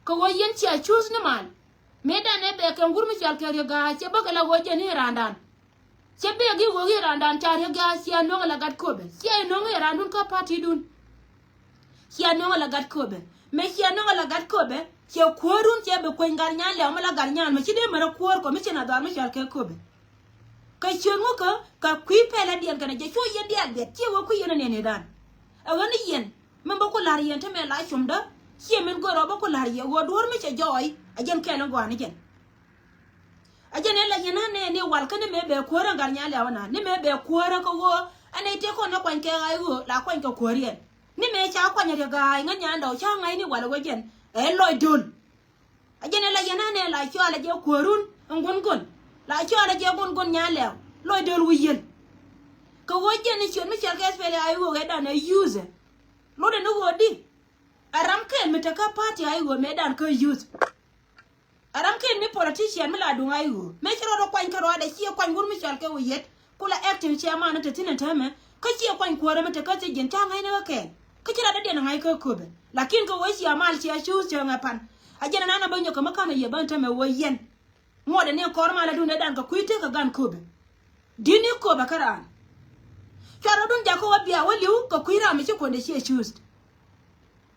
Kɛ ɣöö yɛn cia cuuth ni mal. Mëëdan ɛ bɛ kɛ ŋur mi cɔal kɛ Riek Gai cɛ bäkɛ la ɣöö jɛn i̱ raandan. Cɛ bek i̱ ɣöö i̱ raandan ca Riek Gai cia nöŋ ala gat Köpɛ cia i̱ nöŋ i̱ raandun kä partidun. Cia nöŋ ala gat Köpɛ mëë cia nöŋ ala gat Köpɛ. Cɛ kuäärun cɛ bi kueny Gat Nyaal Lɛw mi la Gat Nyaal mi ci dee mɛn rɔ kuäär kɔ mi ci na dhɔaar mi cɔal kɛ Köpɛ. Kɛ ciöt ŋukä kɛ kui̱ pɛlɛ diɛn kɛnɛ jɛ cu yɛn diaal biɛt ciɛ ɣöö kui̱ yɛn aniɛn i̱dan. Ɛ ɣän ni yɛn min bä ku la̱r yɛn te mɛ la comdä. Ciɛ min go̱rɔ bä ku la̱r yɛ ɣöö duɔ̱ɔ̱r mi cɛ jɔɔy a jɛn kɛl in gɔaa ni jɛn. A jɛn ɛ la yɛn a nɛɛni wal kä ni mëë bɛ kuäärä Gat Nyaal Lɛw na ni mëë bɛ kuäärä kä ɣöö ɛ nɛy tëë kɔn ni kuany kɛ ɣa̱c ɣöö la kuany kɛ kuäär yɛn. Ni mëë ca kuany Riek Gai ŋän nyan dɔw ca ŋa̱cni wal ɣöö jɛn ɛ lɔc döl. A jɛn ɛ la yɛn anɛ la cɔalɛ jɛ kuäärun in gun gun. La cɔalɛ jɛ gun gun Nyaal Lɛw lɔc döl wi̱i̱ yiël. Kɛ ɣöö jɛn i̱ ciöt mi cɔal kɛ S P L A I ɣöö ɛ dan ɛ use. Lotdɛ ni ɣöö di. Ɛ ram kɛl mi te kä party I ɣöö mëë dan kä use. Ɛ ram kɛl mi politician mi la duŋ I ɣöö mëë ci rɔɔdɛ kuany kä rɔɔdɛ ciɛ kuany wur mi cɔal kɛ wi̱i̱ yet. Ku la acting chairman ni te thi̱n ɛ täämɛ kä ciɛ kuany kuäärä mi te kä thiec jiɛn ca ŋa̱cni kä kɛɛl. Kä ci rat dee diɛn ɛ ŋa̱c kä Köpɛ lakin kɛ ɣöö cia mal cia cuuth cä ŋɛ pan. A jɛn ɛnan a bä nyɔk kɛ mi ka̱n a yiëë bä ɛn täämɛ ɣöö yɛn. Ŋuɔtdɛ ni kɔr mal a duundɛ dan kɛ kui̱ tëëk kɛ gan Köpɛ. Di̱t ni Köpɛ kä raan. Cuarɛ dun jakä wä bia wä li̱w kɛ kui̱ ram mi ci kuɔndɛ ciɛ cuuth.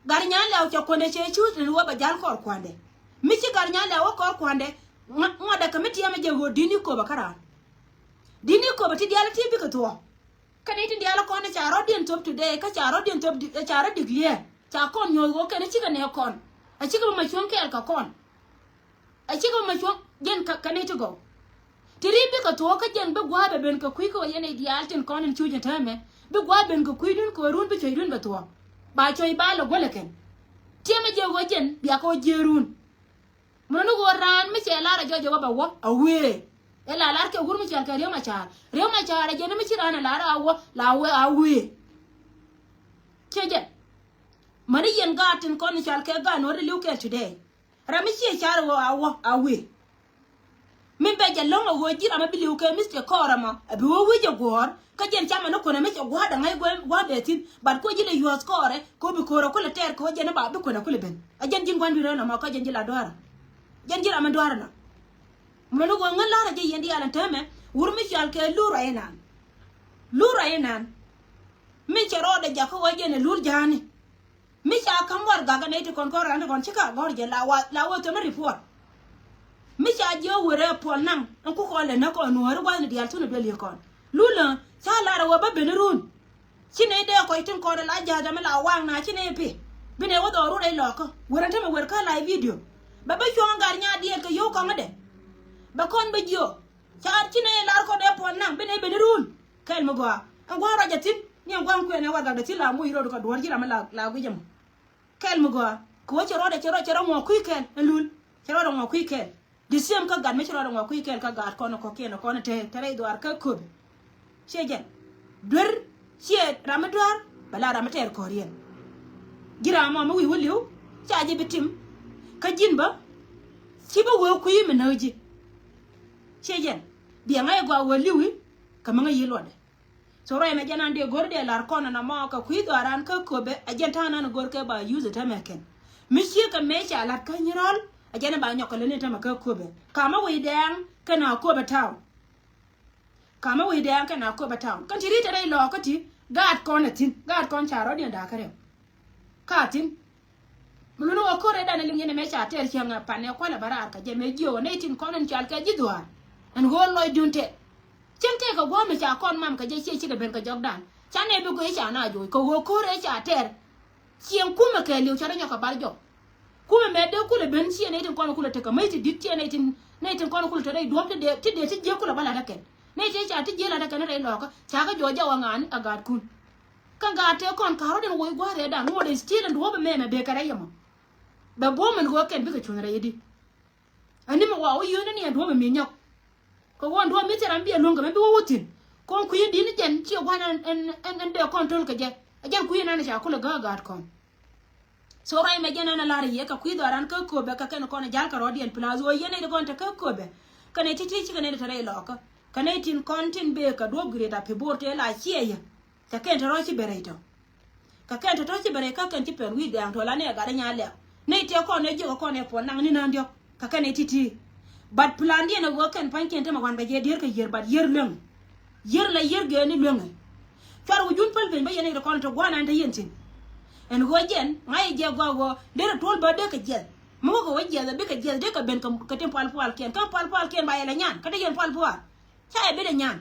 Gat Nyaal Lɛw cɛ kuɔndɛ cɛ cuuth ni wä bɛ ja̱l kɔr kuandɛ. Mi ci Gat Nyaal Lɛw wä kɔr kuandɛ. Ŋuɔtdɛ kɛ mi tiɛmɛ jɛ ɣöö di̱t ni Köpɛ kä raan. Di̱t ni Köpɛ ti diaal ti bikɛ thuɔ̱k. Kä ni ti diaal kɔn ca rɔ̱diɛn thop today kä ca rɔ̱diɛn thop ca rɔ̱ dik liɛɛr ca kɔn nyuɔ̱th ɣöö kɛn cikɛ nɛ kɔn. A cikɛ bä ma cuɔ̱ŋ kɛɛl kɛ kɔn. A cikɛ ma cuɔ̱ŋ jɛn kä ni ti gɔw. Ti ri bikɛ thuɔ̱k kä jɛn bi gua̱a̱th bɛ ben kɛ kui̱ kɛ wä yɛn i̱ diaal tin kɔn in cuc in täämɛ. Bi gua̱a̱th ben kɛ kui̱dun kɛ wä run bi cuɔ̱cdun bɛ thuɔ̱k. Ba cuɔ̱c ba lɛ guäl ɛ kɛn. Tiɛmɛ jɛ wä jɛn bia kɛ wä jiëërun. Mun ni ɣöö raan mi cɛ lar a jɔc ɛ wä bɛ wä a wee. Ɛ la lar kɛ wur mi cɔal kɛ Riek Macar. Riek Macar a jɛn mi ci raan a lar a wä la wee a wee. Cɛ jɛ. Mäni yɛn gaat tin kɔn i̱ cɔal kɛ gaat nuɔ̱ɔ̱ri li̱w kɛ today. Ram mi ciɛ car ɣöö a wä a wee. Min bɛ jɛ lo̱ŋ a ɣöö ji̱ ram mi bi li̱w kɛ mi̱th cɛ kɔɔr ɛmɔ a bi wä wi̱c ɛ guɔ̱ɔ̱r. Kä jɛn camɛ ni kuɔnɛ mi cɛ gua̱a̱r dɛ ŋäc gua̱a̱r bɛ thi̱n. But kuɔ ji̱ lɛ yuɔ̱ɔ̱th kɔɔrɛ kɛ ɣöö bi ko̱o̱rɛ kulɛ tɛɛr kɛ ɣöö jɛn i̱ ba bi kuɔnɛ kulɛ ben. A jɛn ji̱n gua̱n dui̱r ɛn ɛmɔ kä jɛn ji̱ la dua̱a̱r ɛnɔ. Jɛn ji̱ ram mi dua̱a̱r ɛnɔ. Mɛ ni ɣöö ŋän la̱rä jɛ yɛn diaal ɛn täämɛ wur mi cɔal kɛ lur a inan. Lur a inan. Min cɛ rɔɔdɛ jakä ɣöö jɛn ɛ lur ja̱a̱ni. Mi ca ka̱m ŋuar gak ɛ nɛy ti kɔn kɔn raan ti kɔn ci ka gɔ̱r jɛ la wa la wä thömi report. Mi ca jiɛ wërɛ puɔl naŋ ɛn ku kɔn lɛ näk kɔn nuɔ̱ɔ̱ri wa̱thni diaal thunɛ duel yɛ kɔn. Lulä ca lar ɛ wä bä ben run. Ci nɛy dee kɔc tin kɔn la ja̱a̱th ɛmɛ la waŋ na ci nɛy pi. Bi nɛy wä dhɔɔr run rɛy lɔɔkä wër ɛn tämɛ wër kä la video. Bɛ bä cuɔ̱ŋ gat nyaat diɛɛl kɛ yio̱w kɔŋädɛ. Bɛ kɔn bä jiök. Ca ci nɛy lar kɔn dee puɔl naŋ bi nɛy ben run. Kɛl mi gɔaa ɛn gua̱a̱r ruac ɛ thi̱n ni ɛn gua̱a̱r kuɛn ɛ warɛgak dee thi̱n la moc rot kɛ duɔ̱ɔ̱r ji̱ ram mi la guic ɛmɔ. Kɛl mi gɔaa. Kɛ wä cɛ rɔɔdɛ cɛ rɔɔdɛ cɛ rɔɔdɛ ŋuɔ kui̱ kɛl ɛn lul. Cɛ rɔɔdɛ ŋuɔ kui̱ kɛl. The same kä gat mi cɛ rɔɔdɛ ŋuɔ kui̱ kɛl kä gat kɔn kɔkiɛn kɔn te te rɛy dhuaar kä köpɛ. Ciɛ jɛn duer ciɛ ram mi duaar bɛ la ram mi tɛɛr kɔriɛn. Ji̱ ram mɔ mi wi̱i̱ wä li̱w ca ji̱ bi tim. Kä ji̱n bä ci bä wee kui̱ mi näk ji̱. Ciɛ jɛn biɛ ŋa̱c ɛ gɔaa wee li̱wi. Kɛ mi ŋäc yi luɔtdɛ. So ruac mɛ jɛn an dee go̱r dee lar kɔn ɛn amɔ kɛ kui̱ dhɔaran kä köpɛ ɛ jɛn ta̱a̱ nan go̱r kɛ ba yuth ɛ tämɛ kɛn. Mi ciek kɛ mëë ca lat kä nyi rɔl ɛ jɛn ba nyɔk kɛ leni tämɛ kä köpɛ. Kamä wi̱i̱ dɛɛŋ kɛn a köpɛ ta̱a̱. Kamä wi̱i̱ dɛɛŋ kɛn a köpɛ ta̱a̱ kɛn ti ri̱t ɛ rɛy lɔɔkä ti gaat kɔn ɛ thi̱n gaat kɔn ca rɔ̱diɛn da̱a̱kä rɛw. Ka thi̱n. Mi luni wä ko̱r ëëdan ɛ liŋ yɛn ɛmɛ ca tɛɛr cäŋ ɛ pan ɛ kualɛ bä raar kɛ jɛ mɛ jiök ɛ nɛy tin kɔn in cal kɛ ji̱ dhuaar. Ɛn ɣöö lɔcdun tɛth. Cieŋ tëëkɛ gua̱a̱th mi ca kɔn mam kɛ jɛ ciɛ cikɛ ben kɛ jɔkdan ca nɛy bi guic ca na joc kɛ ɣöö ko̱r ëë ca tɛɛr. Cieŋ kumɛ kɛɛliw ca rɔ nyɔk kɛ bar jɔk. Kumɛ mɛ dee kulɛ ben ciɛ nɛy tin kɔn kulɛ tekɛ mäc ti di̱t ciɛ nɛy tin nɛy tin kɔn kulɛ te rɛy duɔ̱ɔ̱p ti dee ti dee ti jiäk kulɛ bä la̱t ɛ kɛn. Nɛy ti ca ti jiäk la̱t ɛ kɛn rɛy lɔɔkä ca kɛ jɔɔc jɛ wä ŋa̱a̱ni ɛ gaatkun. Kä gaat tëë kɔn ka̱r rɔ̱diɛn woc gua̱a̱r rɛɛdan ŋuɔ̱t ɛ still ɛn duɔ̱ɔ̱p ɛmɛ mɛ bek kɛ rɛy ɛmɔ. Bɛ buɔ̱m ɛn ɣöö kɛn bikɛ cuny rɛy di. Ani mi wa wä yio̱o̱ni ni ɛn duɔ̱ɔ̱p ɛmi nyɔk. Kɛ ɣöö ɛn duɔ̱ɔ̱p mi thil ram bi ɛluɔ̱ŋ kɛ mɛ bi wä wä thi̱n. Kɔn kui̱ in di̱t ni jɛn ciɛ gua̱n ɛn ɛn ɛn dee kɔn to̱l kɛ jɛ. Ɛ jɛn kui̱ in an ca kulɛ gäk gaat kɔn. So ruac mɛ jɛn an a lar yɛ kɛ kui̱ dhɔran kä köpɛ kɛ kɛn kɔn a jal kɛ rɔɔdiɛn plus ɣöö yɛn nɛy ti kɔn te kä köpɛ. Kɛ nɛy ti ti ci kɛ nɛy ti te rɛy lɔɔkä kɛ nɛy tin kɔn tin bëë kɛ duɔ̱ɔ̱p Greater Pibor tëë la ciɛ yɛ. Kɛ kɛn te rɔ̱ ci bɛ rɛy tɔ. Kɛ kɛn te tɔ̱ ci bɛ rɛy kä kɛn ci pɛn wi̱i̱ dɛɛŋ tɔ̱ la ni ɛ gat ɛ nya lɛ̈k. Nɛy tëë kɔn ɛ jiäk ɛ kɔn ɛ puɔ̱n naŋ ni naan diɔ̱k kɛ kɛn ɛ ti̱ti̱. But plan diɛn ɛ ɣöö kɛn pa̱nykiɛn te mɛ wan bɛ jɛ dier kɛ yiër but yiër lueŋ. Yiër la yiër gɛɛni lueŋɛ. Cuar wä jun päl piny bä yɛn ɛ te kɔn te gua̱a̱r naan te yɛn thi̱n. Ɛn ɣöö jɛn ŋa̱c ɛ jɛ gɔaa ɣöö derɛ tuɔl bä dee kɛ jiɛth. Mi wä kɛ wä jiɛth ɛ bikɛ jiɛth dee kɛ ben kɛ tin pual pualkiɛn kä pual pualkiɛn ba yɛ lɛ nyan kä te yɛn pual pual. Ca yɛ ben ɛ nyan.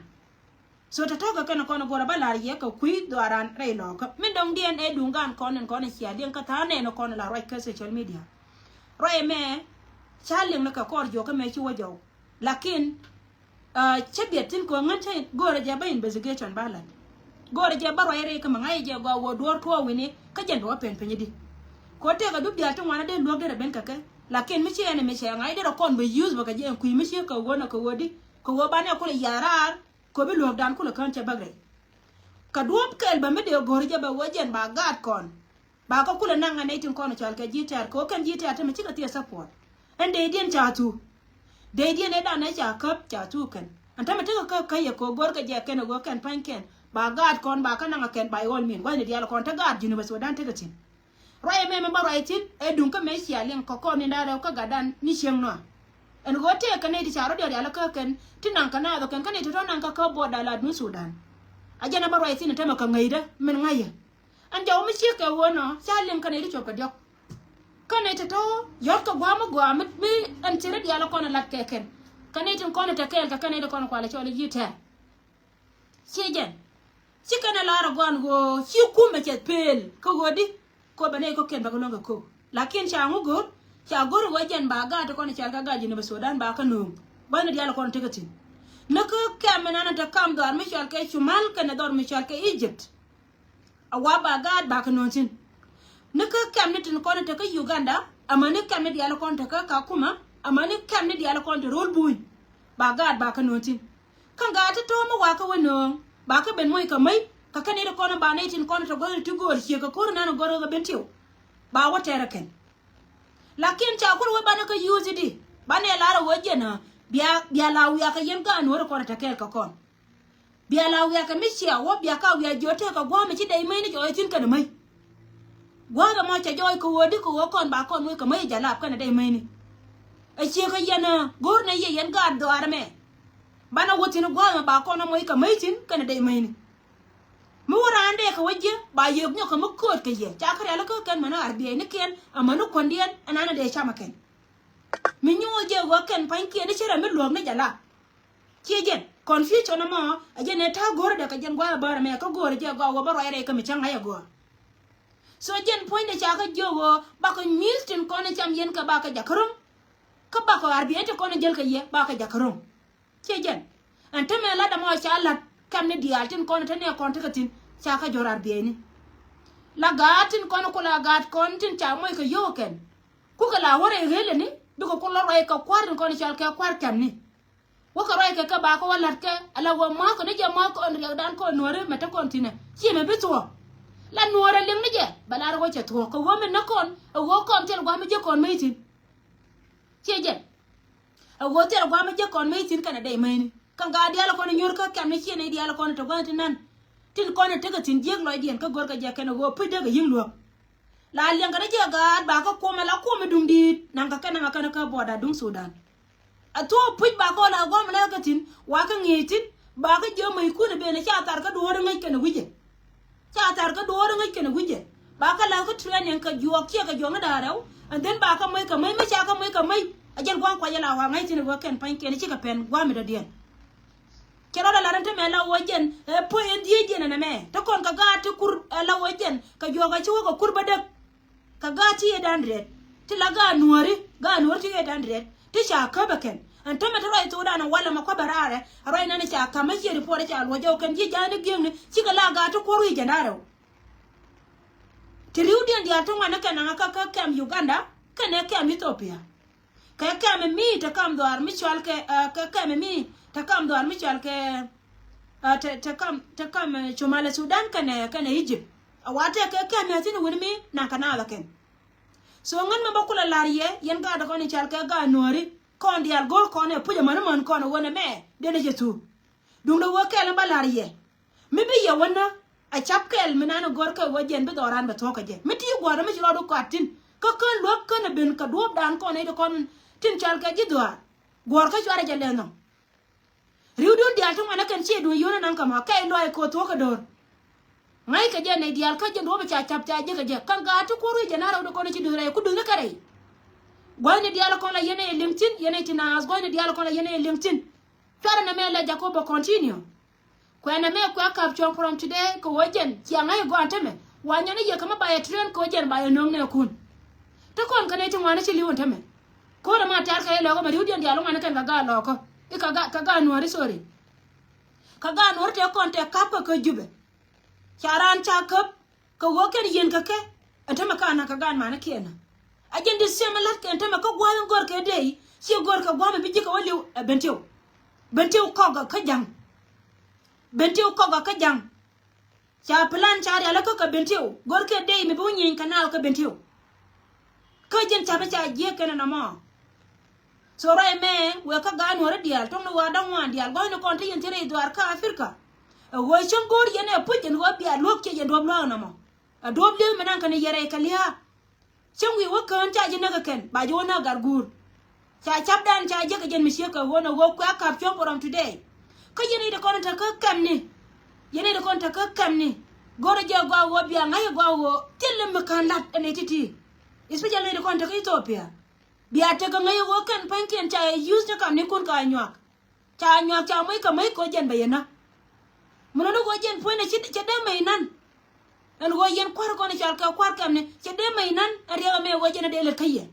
So tɔ̱tɔ̱ kɛ kɛn kɔn go̱rɛ bä la̱r yɛ kɛ kui̱ dhɔaran rɛy lɔ̱kä. Min dɔ̱ŋdiɛn ɛ duŋ gan kɔn in kɔn in cia liɛŋ kä tha̱a̱ŋ nɛn kɔn in la ruac kä social media. Ruac ɛmɛ ca liŋ ni kɛ kɔr jiɔk kä mɛ ci wä jɔw. Lakin cä biɛt thi̱n kɛ ɣän cä go̱rɛ jɛ bä investigation bä la̱t. Go̱rɛ jɛ bä ruac rɛy kä mɛ ŋa̱c jɛ gɔaa wä duɔ̱ɔ̱r tuɔɔk wi̱ni kä jɛn bɛ wä pɛn piny di. Kɛ tëëkɛ dup diaal ti ŋuan a dee luäk derɛ ben kɛ kɛ. Lakin mi ci ɛn mi cɛ ŋa̱c derɛ kɔn bɛ use bä kɛ jɛ ɛn kui̱ mi ci kɛ ɣöö nɛ kɛ ɣöö di kɛ ɣöö banɛ kulɛ ya̱r raar. Köpi luɔ̱kdan kulɛ kään cɛ bäk rɛy. Kɛ duɔ̱ɔ̱p kɛl bä mi dee go̱r jɛ bɛ wee jɛn ba gaat kɔn. Ba kä kulɛ naŋ ɛ nɛy tin kɔn cɔal kɛ ji̱ tɛ̈r kɛ wä kɛn ji̱ tɛ̈r te mi cikɛ thiɛ support. Ɛn dee diɛn ca thuk. Dee diɛn ɛ dan ɛ ca käp ca thuk kɛn. Ɛn te mi tekɛ kä kä yɛ kɛ go̱r kɛ jɛ kɛn ɛ wee kɛn pa̱ny kɛn ba gaat kɔn ba kä naŋ ɛ kɛn ba iwɔl min gua̱thni diaal kɔn te gaat Junubä Sudan tekɛ thi̱n. Ruac ɛmɛ mi bä ruac thi̱n ɛ duŋ kä mëë cia liŋ kɛ kɔn ni da̱rɛ kä gatdan ni cieŋ nua. Ɛn ɣöö tëëk kɛ nɛy ti ca rɔ̱diɛn rial kä kɛn ti naŋ kɛ naath ɔ kɛn kä nɛy ti tɔ̱ naŋ kä kä buɔt da̱a̱ la̱t mi Sudan. A jɛn ɛ bä ruac thi̱n ɛ tämɛ kɛ ŋäcdä min ŋa̱cä. Ɛn jɔw mi ciek kɛ ɣöö nɔ ca liŋ kä nɛy ti cuɔp kɛ diɔ̱k. Kä nɛy ti tɔ̱ yɔ̱t kɛ gua̱a̱m mi gɔaa mi ɛn ci rɔ̱diɛn kɔn ɛ la̱t kɛ kɛn. Kä nɛy tin kɔn ɛ te kɛɛl kɛ kä nɛy ti kɔn ɛ kualɛ cɔl i̱ yi̱ tɛ̈r. Ciɛ jɛn ci kɛn ɛ lar ɛ gɔaa ɛn ɣöö ci kumɛ cɛ pëël kä ɣöö di. Kɔ bɛ nɛy kɔ̱kiɛn bɛ kɛ luäŋ kɛ ko̱k. Lakin ca ŋu go̱r ca go̱r ɛ ɣöö jɛn ba gaat ti kɔn ɛ cɔal kɛ gaat Junubä Sudan ba kä nööŋ. Bä ni diaal kɔn tekɛ thi̱n. Ni kä kɛm mi nan ɛ te kam dhɔr mi cɔal kɛ Cumal kɛnɛ dhɔr mi cɔal kɛ Egypt. A wa ba gaat ba kɛ nööŋ thi̱n. Ni kä kɛm ni tin kɔn ɛ te kä Uganda amäni kɛm ni diaal kɔn te kä Kakuma amäni kɛm ni diaal kɔn te ro̱l buny. Ba gaat ba kɛ nööŋ thi̱n. Kä ŋa̱a̱ ti tɔ̱ɔ̱m mi wakä wä nööŋ ba kä ben moc kɛ mäc kɛ kɛn i̱ ti kɔn ba nɛy tin kɔn tɔ gɔ̱r ti go̱o̱r ciek kɛ ko̱r nan gɔ̱r kɛ ben tiw. Ba wä tɛrɛ kɛn. Lakin ca kur wä banɛ kä yuuth di banɛ lar ɛ wä jiɛn ɛ bia bia la wiak kɛ yɛn gaat nuɔ̱ɔ̱r kɔn tɛ kɛɛl kɛ kɔn. Bia la wiak kɛ mi cia wä bia ka wiak jiɔ tëë kɛ gua̱a̱mɛ ci dɛy mäcni jɔɔc thi̱n kɛn ɛ mäc. Gua̱a̱mɛ mɔ cɛ jɔɔc kɛ wä di kɛ wä kɔn ba kɔn wä kɛ mäc ɛ jalap kɛn ɛ dɛy mäcni. Ɛ ciek kɛ yɛn ɛ go̱o̱r nɛ yɛ yɛn gaat dhɔaar ɛmɛ. Banɛ wä thi̱n gua̱a̱mɛ ba kɔn ɛ moc kɛ mäc thi̱n kɛnɛ dee mäcni. Mi wä raan dee kɛ wä jiɛ ba yek nyɔk kɛ mi kööt kɛ yɛ ca kä rial kä kɛn mäni ar biɛɛcnikiɛn amäni kuändiɛn ɛn an ɛ dee cam ɛ kɛn. Mi nyuɔth jɛ wä kɛn pa̱nykiɛn i̱ ci rɛ mi luäk ni jɛ la. Ciɛ jɛn confusion ɛmɔ ɛ jɛn ɛ ta̱a̱ go̱o̱r dɛ kɛ jɛn gua̱a̱mɛ bäär ɛmɛ kä go̱o̱r jɛ gɔaa wä bä ruac rɛy kä mi cäŋ ŋa̱c ɛ gɔaa. So jɛn puɔ̱nydɛ ca kä jiök ɣöö bakɔ nyui̱th tin kɔn ɛ cam yɛn kɛ bakɛ jakä ro̱ŋ. Kä bakɔ ar biɛɛc ti kɔn ɛ jäl kɛ yɛ bakɛ jakä ro̱ŋ. Ciɛ jɛn ɛn tämɛ lat ɛmɔ ca la̱t kɛm ni diaal tin kɔn te nɛ kɔn tekɛ thi̱n ca kä jɔr ar biɛɛni. La gaat tin kɔn ku la gaat kɔn tin ca moc kɛ yio̱w kɛn. Kukɛ la wä rɛy ɣelɛ ni bikɛ ku lɔ ruac kɛ kua̱r tin kɔn cɔal kɛ kua̱r kɛm ni. Wä kɛ ruac kɛ kɛ ba kɛ wä la̱t kɛ ala wä mua̱a̱k kɛ ni jɛ mua̱a̱k kɔn riɛkdan kɔn nuɔ̱ɔ̱ri mɛ te kɔn thi̱nɛ. Ci mɛ bi thuɔ̱k. La nuɔ̱ɔ̱rɛ liŋ ni jɛ bɛ lar wä cɛ thuɔ̱k kɛ wä min ni kɔn ɛ wä kɔn thil gua̱a̱m mi ji̱ kɔn mec thi̱n. Ciɛ jɛ. A ɣöö thil gua̱a̱m a jiäk kɔn mec thi̱n kɛnɛ dɛy mäcni. Kä gaat diaal kɔn inyuur kä kɛmni ciɛ nɛy diaal kɔn itɔ gua̱a̱th ti nan. Tin kɔn itekɛ thi̱n jiäk lɔcdiɛn kä görkɛ jɛ kɛnɛ ɣöö puc dee kɛ yi̱ŋ luäk. La liɛŋkɛ ni jɛ gaat bakä kuɔmɛ la kuɔmɛ duŋ di̱i̱t naŋkɛ kɛ naŋkɛ kɛn kä buɔda duŋ Sudan. A thuɔ̱k puc bakä ɣöö la gua̱a̱m lɛ kɛ thi̱n wakä ŋi̱i̱c thi̱n bakä jiö mäckun iben ca thar kä duɔ̱ɔ̱r iŋäc kɛnɛ wi̱cɛ. Ca thar kä duɔ̱ɔ̱r ŋäc kɛnɛ wi̱cɛ. Ba kä la̱th kä training kɛ juɔk ciɛ kɛ juɔk ni da̱a̱ rɛw. And then ba kä moc kɛ moc mi ca kä moc kɛ moc. A jɛn gua̱a̱ŋ kuac ala wa ŋäc thi̱n wä kɛn pa̱ny kɛn cikɛ pɛn gua̱a̱ mi dɔ̱diɛn. Cɛ rɔɔdɛ lar in te mɛ la wä jɛn ɛ puɔ̱c in dhieec jɛn ɛnɛ mɛ te kɔn kɛ gaat ti kur ɛ la wä jɛn kɛ juɔk ɛ ci wä kɛ kur bädäk. Kɛ gaat ti eight hundred ti la gaat nuɔ̱ɔ̱ri gaat nuɔ̱ɔ̱ri ti eight hundred ti ca käp ɛ kɛn. Ɛn tämɛ ti ruac thokdan ɛ walɛ mɛ kua̱ bɛ raarɛ ɛ ruac nani ca ka̱m ɛ ciɛ report ɛ ca luɔ̱c ɛ wä kɛn ji̱ ja̱a̱ni gi̱eŋni cikɛ la gaat ti kuɔ̱r wi̱i̱ jɛn raarɛ wä. Ti ri̱wdiɛn diaal ti ŋuan ɛ kɛn naŋ ɛ kä kä kɛm Uganda kɛnɛ kɛm Ethiopia. Kɛ kɛm mi te kam dhɔaar mi cɔal kɛ ɛ kɛ kɛm mi te kam dhɔaar mi cɔal kɛ ɛ te te kam te kam ɛ Somali Sudan kɛnɛ kɛnɛ Egypt. A wa tɛ kɛ kɛm mi a thi̱n wuni mi naŋ kɛ naath ɛ kɛn. So ŋän mɛ bä kulɛ la̱r yɛ yɛn gaat kɔn i̱ cal kɛ gaat nuɔ̱ɔ̱ri kɔn diaal go̱o̱r kɔn ɛ puc ɛmän ɛmän kɔn ɛ ɣöö nɛmɛ den ɛ jɛ thuuk. Duundɛ ɣöö kɛl in bä la̱r yɛ mi bi yɛ wänä. A cap kɛl mi nan ɛ go̱o̱r kɛ ɣöö jɛn bi dhɔran bɛ thuɔ̱k kɛ jɛ mi ti gua̱a̱r mi ci rɔɔdu kɔat thi̱n. Kä kän luäk kän ɛ ben kɛ duɔ̱ɔ̱pdan kɔn ɛ ti kɔn tin cal kɛ ji̱ dhɔaar. Guɔ̱ɔ̱r kä cuarɛ jɛ lɛn nhɔk. Ri̱wdun diaal ti ŋuan ɛ kɛn ciɛ duun yio̱n ɛ naŋ kɛ mɔ kɛy luaac ko̱o̱th thuɔ̱k kɛ do̱r. Ŋa̱ckɛ jɛ nɛy diaal kä jɛn duɔ̱ɔ̱p ca cap ca jiäk kɛ jɛ kä gaat ti kuɔr wi̱i̱ jɛ na rɛw di kɔn ci duun rɛy ku duun kä rɛy. Gua̱thni diaal kɔn la yɛn ɛ liŋ thi̱n yɛn ɛ ti naath gua̱thni diaal kɔn la yɛn ɛ liŋ thi̱n. Cuarɛ nɛmɛ lɛ Jacob bɛ continue. Kuɛnɛ mɛ kuɛ kap cuɔ̱ŋ from today kɛ ɣöö jɛn cia ŋa̱c ɛ gɔaa tämɛ. Wa nyɔn i̱ yɛ kä mi ba yɛ train kɛ ɣöö jɛn ba yɛ nöŋ nɛɛkun. Ti kɔn kä nɛy ti ŋuan i̱ ci li̱w ɛn tämɛ. Ko̱rɛ ma tɛ̈r kɛ ilɔkä mɛ ri̱wdiɛn diaal ŋuan i̱ kɛn kɛ gaat lɔkä i̱ kɛ gaat nuääri, sorry. Kɛ gaat nuääri tëë kɔn tëë kap kɛ kä Jubɛ. Ca raan ca käp kɛ ɣöö kɛn yieen kɛ kɛ. Ɛn tämɛ ka na̱k kɛ gaat manikiɛn. A jɛn di siɛm ɛ la̱t kɛ ɛn tämɛ kä gua̱a̱th in gör kɛ dee i̱ ci gör kɛ gua̱a̱th mi bi ji̱ kɛ wä li̱w ɛ Bentiu. Bentiu kɔk kä ja̱ŋ. Bentiu kɔk kä ja̱ŋ. Ca plan ca rial kä kɛ Bentiu gör kɛ dee i̱ mi bi wä nyieny kɛ naath kä Bentiu. Kä jɛn ca̱pä ca jiɛk kɛn ɛn ɛmɔ. So ruac mɛ wek kä gaat nuɔ̱ɔ̱ri diaal tuɔ̱ŋni wa da̱ŋ ŋuan diaal gua̱thni kɔn ti yɛn thi̱n rɛy dhuaar kä Africa. Ɛ ɣöö cäŋ go̱o̱r yɛn ɛ puc ɛn ɣöö bia luäk ciɛ yɛn duɔ̱p lua̱a̱k ɛn ɛmɔ. Ɛ duɔ̱p li̱eth mi naŋ kɛn yɛ rɛy kɛ lia̱a̱. Cäŋ wi̱i̱ wä kään ca ji̱ näk ɛ kɛn ba ji̱ wä näk gat guur. Ca capdan ca jiäk ɛ jɛn mi ciek kɛ ɣöö nɛ ɣöö kuɛ kap cuɔ̱ŋ from today. Kä yɛn i̱ ti kɔn in te kä kɛmni. Yɛn i̱ ti kɔn te kä kɛmni. Go̱rɛ jɛ gɔaa ɣöö bia ŋa̱c ɛ gɔaa ɣöö thil mi ka̱n la̱t ɛn i̱ ti̱ti̱. Especially i̱ ti kɔn te kä Ethiopia. Bia tekɛ ŋäc ɣöö kɛn pa̱nykiɛn ca yɛ use ni kamnikun ka nyuak. Ca nyuak ca moc kɛ moc kɛ ɣöö jɛn bɛ yɛ näk. Mi nɔni ɣöö jɛn puɔ̱nydɛ ci cɛ dee mec nan. Ɛn ɣöö yɛn kua̱r kɔn i̱ cɔal kɛ kua̱r kɛmni cɛ dee mec nan ɛn riɛk ɛmɛ ɣöö jɛn ɛ dee lät kä yɛ.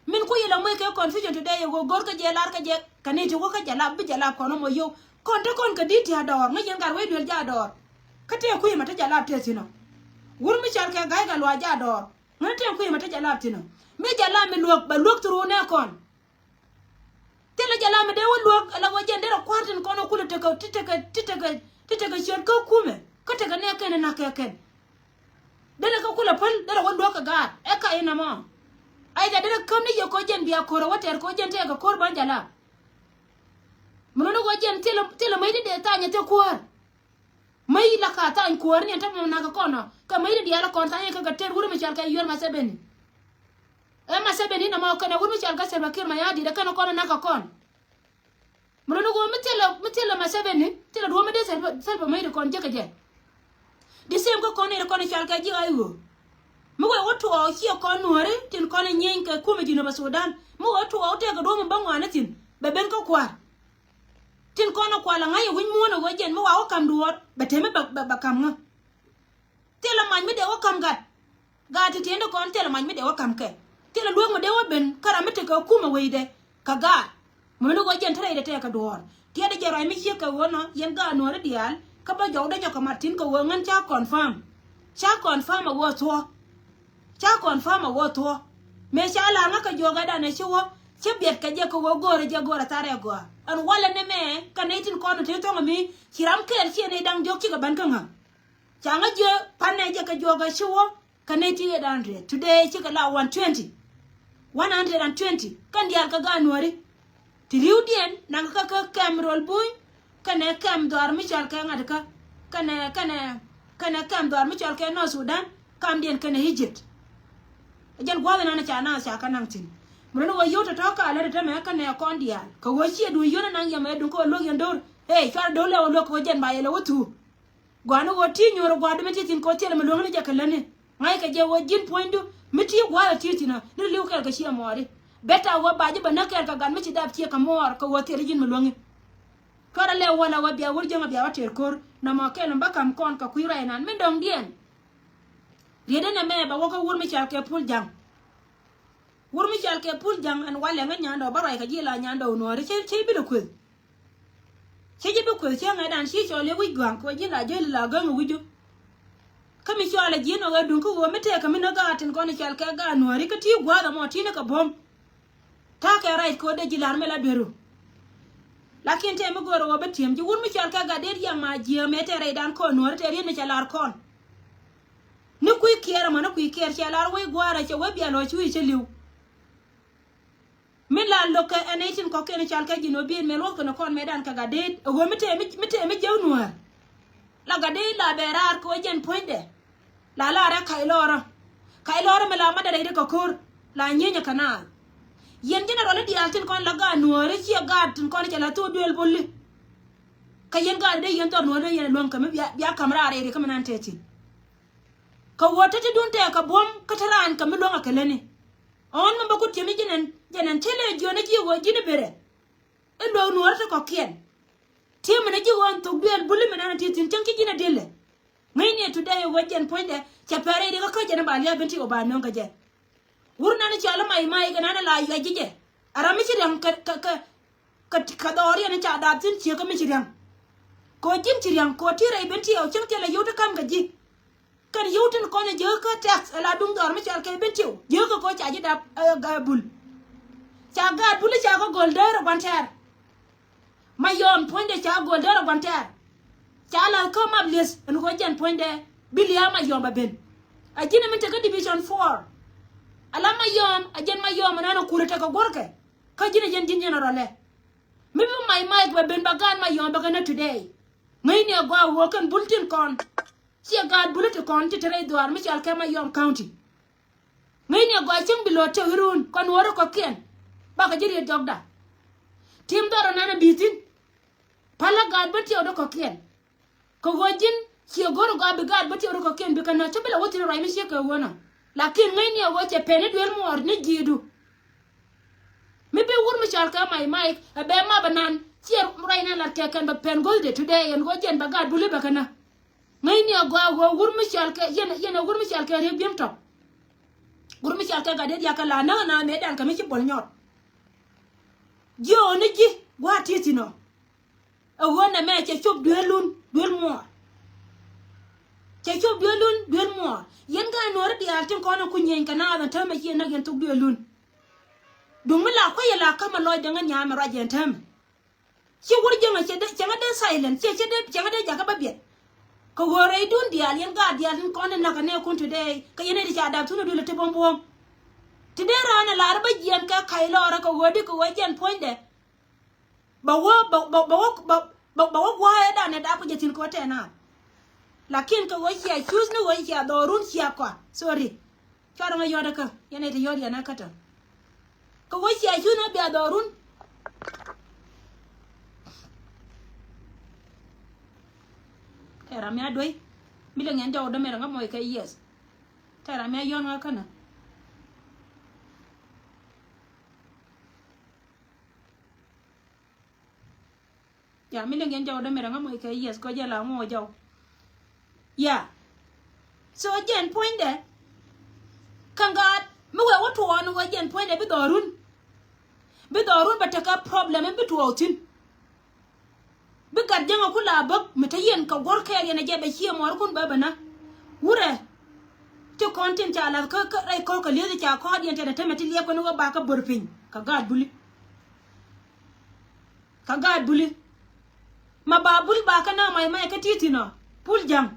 Min ku yɛ lɛ moc kɛ confusion today ɛ ɣöö go̱r kä jɛ lar kä jɛ kɛ ni ti wä kä jɛ lap bi jɛ lap kɔn ɔmɔ yio̱w. Kɔn te kɔn kɛ di̱t ti a dɔɔr ŋäc yɛn gat wec duel jɛ a dɔɔr. Kä tëë kui̱ mɛ te jɛ lap tëë thi̱n ɔ. Wur mi cɔal kɛ ga̱y kɛ luaac jɛ a dɔɔr. Ŋäni tëë kui̱ mɛ te jɛ lap thi̱n ɔ. Mi jɛ lap mi luäk bɛ luäk through nɛ kɔn. Thilɛ jɛ la mi dee wä luäk ala wä jɛn derɛ kua̱r tin kɔn kulɛ tekɛ ti tekɛ ti tekɛ ti tekɛ ciöt kä kumɛ kä tekɛ nɛ kɛn nak kɛ kɛn. Derɛ kä kulɛ päl derɛ wä luäk kɛ gaat ɛ ka inamɔ. Ai dɛ derɛ käm ni yɛ kɔ jɛn bia ko̱r ɛ wä tɛr kɔ jɛn tɛɛ kɛ ko̱r ban jɛ la. Mi nɔni wä jɛn thilɛ thilɛ mäc ti dee thanyɛ thil kuäär. Mäc la ka thany kuäär ni ɛn tämɛ nak kɛ kɔn ɔ kɛ mäc ti diaal kɔn thanyɛ kɛ kɛ tɛr wur mi cɔal kɛ yuɛl ma thɛ beni. Ɛ ma Museveni nɔmɔ kɛnɛ wut mi cɔal kɛ Salva Kiir Mayardit ɛ kɛnɛ kɔn ɛ nak kɛ kɔn. Mi luni ɣöö mi thilɛ mi thilɛ ma Museveni thilɛ duɔ̱ɔ̱p mi dee Salva Salva Mayardit kɔn jek kɛ jɛ. The same kä kɔn nɛy ti kɔn cɔal kɛ ji̱ ɣa̱c ɣöö mi wee wä tuɔɔk ciɛ kɔn nuääri tin kɔn ɛ nyieny kɛ kumɛ Jinub Sudan mi wee wä tuɔɔk tëëkɛ duɔ̱ɔ̱p mi bä ŋɔaani thi̱n bɛ ben kä kua̱r. Tin kɔn ɛ kual ɛ ŋa̱c ɛ wi̱c muɔ̱ɔ̱n ɛ ɣöö jɛn mi wa wä ka̱m duɔ̱ɔ̱r bɛ temi bɛ bɛ ka̱m ŋä. Thilɛ mac mi dee wä ka̱m gat. Gat ti tiɛɛn ti kɔn thilɛ mac mi dee wä ka̱m kɛ. Thilɛ luäk mi dee wä ben kä ram mi tekɛ kumɛ wecdɛ kɛ gaat. Mi ni ɣöö jɛn te rɛydɛ tɛɛkɛ duɔ̱ɔ̱r tiɛɛt jɛ ruac mi ciek kɛ ɣöö nɔ yɛn gaat nuääri diaal kä bä jɔwdä jɔkɛ mat thi̱n kɛ ɣöö ŋän ca confirm. Ca confirm a wä thuɔ. Ca confirm a wä thuɔ. Mëë ca lar ŋä kɛ juɔk ɛ danɛ ci wä. Cä biɛt kɛ jɛ kɛ wä go̱o̱rɛ jɛ go̱o̱rɛ tharɛ gɔaa. Ɛn walɛ ni mɛ kɛ nɛy tin kɔn tin thɔŋ mi ci ram kɛɛl ciɛ nɛy da̱ŋ diɔ̱k cikɛ ben kä ŋä. Ca ŋä jiö panɛ jɛ kɛ juɔk ɛ ci wä. Kä nɛy ti eight hundred. Today cikɛ la one twenty. One hundred and twenty. Kɛn diaal kä gaat nuääri. Ti ri̱wdiɛn naŋ kä kä kɛm rol buny. Kɛnɛ kɛm dhɔaar mi cɔal kɛ ŋa̱t kä. Kɛnɛ, kɛnɛ, kɛnɛ kɛm dhɔaar mi cɔal kɛ North Sudan. Kamdiɛn kɛnɛ Egypt. Jɛn gua̱th inan ca naath ca kä naŋ thi̱n. Mi run wä yio̱w tɔ̱tɔ̱ ka lät i̱ tämɛ kɛnɛ kɔn diaal. Kɛ wä ciɛ duŋ yio̱n inaŋ yɛmɛ duŋ kä wä luäk yɛn do̱r. Ëë cuarɛ do̱r lɛ wä luäk kɛ wä jɛn ba yɛ lɛ wä thuuk. Gɔaa ni ɣöö ti nyuur ɛ gua̱a̱r di mi ti thi̱n kɛ ɣöö thilɛ mi luäŋni jɛ kɛ lätni. Ŋa̱ckɛ jɛ ɣöö ji̱n puɔ̱nydu mi ti gua̱a̱r ɛ ti thi̱n ɔ ni li̱w kɛl kɛ ciɛ muɔɔri. Beta ɣöö ba ji̱ bɛ näk kɛɛl kɛ gat mi ci dap ciɛ kɛ muɔɔr kɛ ɣöö thilɛ ji̱n mi luäŋi. Cuarɛ lɛ wäl a wä bia wur jiäŋ a bia wä tëër ko̱r nɔmɔ kɛl mi bä ka̱m kɔn kɛ kui̱ rɛy nan min dɔ̱ŋdiɛn. Riet ɛn ɛmɛ bɛ wä kä wur mi cɔal kɛ Pul Ja̱ŋ. Wur mi cɔal kɛ Pul Ja̱ŋ ɛn walɛ ŋä nyandɛ ɔ bä ruac kɛ ji̱ la nyandɛ ɔ nuɔɔri cɛ cɛ i̱ bi lɛ kueth. Cä ji̱ bi kueth cä ŋɛ̈tdan ci cɔl i̱ wi̱c gua̱a̱ŋ kɛ ɣöö ji̱n la jäli la gäŋ i̱ wi̱cu. Kä mi cɔal ɛ ji̱n ɔ ɣä duŋ kä ɣöö mi tëëkä mi näk gaat tin kɔn i̱ cɔal kɛ gaat nuääri kä ti gua̱a̱th ɛmɔ ti ni kɛ buɔ̱m. Ta̱a̱ kɛ right kɛ ɣöö dee ji̱ la̱r mi la dueru. Lakin tëë mi göörä ɣöö bi ti̱em ji̱ wur mi cɔal kɛ gat dee riɛk ma jiääk mëë tëë rɛydan kɔn nuääri tëë riet mi cɛ la̱r kɔn. Ni kui̱ kiɛɛr ɛmɔ ni kui̱ kiɛɛr cɛ la̱r wec gua̱a̱r ɛ cɛ wec biɛl ɔ cuuc cä li̱w. Mi la lo̱k kɛ ɛn nɛy tin kɔ̱kiɛn i̱ cal kɛ ji̱n ɔ bi̱i̱n mëë luɔ̱thkɛ ni kɔn mëëdan kɛ gat deet ɛ ɣöö mi tëë mi tëë mi jiäk nuäär. La gat deet la bɛ raar kɛ ɣöö jɛn puɔ̱nydɛ. La la rɛ kac lɔɔrä. Kac lɔɔrä mi la matdɛ rɛy ri kɛ ko̱r la nyieenyɛ kɛ naath. Yɛn jɛn ɛ ruɔli diaal tin kɔn la gaat nuääri ciɛ gaat tin kɔn i̱ cɛ la thok duëël buli. Kä yɛn gaat dee yɛn dhɔr nuääri dee yɛn ɛ luäŋ kɛ mi bia bia ka̱m raar rɛy ri kä mi nan tëë thi̱n. Kɛ ɣöö te ti duun tɛɛk kɛ buɔ̱m kä te raan kɛ mi luäŋ a kɛ lätni. Ɣän mi bä ku ti̱em i̱ ji̱n ɛn ji̱n ɛn tëë lëë jiöönä ji̱ ɣöö ji̱n i̱ berɛ. I̱ luäk nuɔɔri ti kɔ̱kiɛn. Ti̱em ɛn ji̱ ɣöö ɛn thok duëël buli mi nan a ti thi̱n cäŋ ci ji̱n a di̱lɛ. Ŋäcni ɛ today ɣöö jɛn puɔ̱nydɛ cɛ pɛr rɛy rikä kä jɛn i̱ ba lia̱a̱ ben ti ɣöö ba nöŋ kɛ jɛ. Wur nan i̱ cɔal i̱ may may kɛ nan i̱ la yuac ji̱ jɛ. A ram mi ci ria̱ŋ kɛ kɛ kɛ kɛ dhɔɔriɛn i̱ ca dap thi̱n cieekä mi ci ria̱ŋ. Kɛ ɣöö ji̱n ci ria̱ŋ kɛ ɣöö ti rɛy ben ti ɣöö cäŋ thilɛ yio̱w ti ka̱m kɛ ji̱. Kɛn yio̱w tin kɔn ɛ jiäkä kä tax ɛ la duŋ dhɔr mi cɔal kɛ ben tiw jiäkä kɛ ɣöö ca ji̱ dap ɛ bul. Ca gaat bul i̱ ca kɛ göl däär ɛ gua̱n tɛɛr. Mayɔm puɔ̱nydɛ ca göl däär ɛ gua̱n tɛɛr. Ca la̱th kä map lieth ɛn ɣöö jɛn puɔ̱nydɛ bi lia̱a̱ Mayɔm bɛ ben. Ɛ ji̱n ɛ min tekä division four. Ala Mayɔm ɛ jɛn Mayɔm ɛn an ɛ kulɛ tekɛ guɔ̱rkɛ. Kä ji̱n ɛ jɛn ji̱n jɛn ɛ rɔlɛ. Mi bi may may bɛ ben ba gaat Mayɔm bɛ kɛ nä today. Ŋäcni ɛ gɔaa ɣöö kɛn bul tin kɔn. Ciɛ gaat bul ti kɔn ti te rɛy dhuaar mi cɔal kɛ Mayɔm County. Ŋäcni ɛ gɔaa cäŋ bi lo̱o̱ tëk irun kɔn wä rɔ kɔ̱kiɛn. Bakɛ ji̱ riet jɔkda. Tim dhɔr ɛ nan ɛ bi̱i̱ thi̱n. Pälä gaat ben tiɛɛk dɔ kɔ̱kiɛn. Kɛ ɣöö ji̱n ciɛ go̱r ɛ gɔaa bi gaat ben tiɛɛk dɔ kɔ̱kiɛn bikɛ nä cä bi la wä thi̱n ruac mi ciek kɛ ɣöö nɔ. Lakin ŋäcni ɛ ɣöö cɛ pɛn i̱ duel muɔɔr ni ji̱i̱du. Mi bi wur mi cɔal kɛ may may ɛ bɛ map ɛ nan ciɛ ruac nan lat kɛ kɛn bɛ pɛn go̱thdɛ today ɛn ɣöö jɛn bɛ gaat buli bɛ kɛ nä. Ŋäcni ɛ gɔaa ɣöö wur mi cɔal kɛ yɛn yɛn ɛ wur mi cɔal kɛ Riek Biem Tɔk. Wur mi cɔal kɛ gat dee diakä la näk ɛ na mëëdan kɛ mi ci bol nyɔt. Jiö ni ji̱ gua̱a̱r ti̱i̱ thi̱n ɔ. Ɛ ɣöö nɛmɛ cɛ cop dueelun duel muɔɔr. Cɛ cop dueelun duel muɔɔr. Yɛn gaat nuɔ̱ɔ̱ri diaal tin kɔn ɛ ku nyieny kɛ naath ɛn täämɛ ci yɛn näk yɛn thok dueelun. Duŋ mi la kuecɛ la ka̱mɛ lɔcdɛ ŋä nyaamɛ ruac yɛn täämɛ. Ci wur jiäŋä cɛ dee cɛ ŋä dee silent cɛ cɛ dee cɛ ŋä dee jakä bä biɛt. Kɛ ɣöö rɛydun diaal yɛn gaat diaal tin kɔn in nakä nɛɛkun today kɛ yɛn ɛ ti ca dap thun ɛ duël ɛ ti buɔ̱m buɔ̱m. Ti dee raan ɛ lar bä jiɛn kɛ ka̱c lɔɔrä kɛ ɣöö di kɛ ɣöö jɛn puɔ̱nydɛ. Bɛ wä bɛ bɛ bɛ wä bɛ bɛ bɛ wä gua̱a̱ ɛ danɛ dap kɛ jɛ thi̱n kɛ wä tɛn a. Lakin kɛ wä cia cuth ni wä cia dhɔrun cia kɔa. Sorry. Cuarɛ ŋa yɔt ɛ kä yɛn ɛ ti yɔt yɛn ɛ kä tɔ. Kɛ wä cia cuth ni wä bia dhɔrun. Tɛra mi a duey. Mi lɛ ŋɛn jɔw dämɛ rɛ ŋa mɔc kɛ yes. Tɛra mi a yɔn ŋa känä. Ya mi liŋ yɛn jɔw dämɛ rɛ ŋa mɔc kɛ yes kɔ jɛ la ŋuɔ jɔw. Ya. So jɛn puɔ̱nydɛ. Kä ŋa̱a̱t mi wee wä tuɔɔn wee jɛn puɔ̱nydɛ bi dhɔrun. Bi dhɔrun bɛ tekɛ problem in bi tuɔɔk thi̱n. Bi gat jäŋä ku la bäk mi te yɛn kɛ guɔ̱r kɛɛl yɛn a jɛ bɛ ciɛ muɔɔrkun bä bä na. Wurɛ. Ti kɔn tin ca lath kä, kä rɛy kɔk kɛ lieth ca kɔɔdiɛn tɛt ɛ tämɛ ti liɛp kɛn wä ba kä bör piny kɛ gaat buli. Kɛ gaat buli. Ma ba bul ba kä na may may kä ti thin ɔ. Pul jaŋ.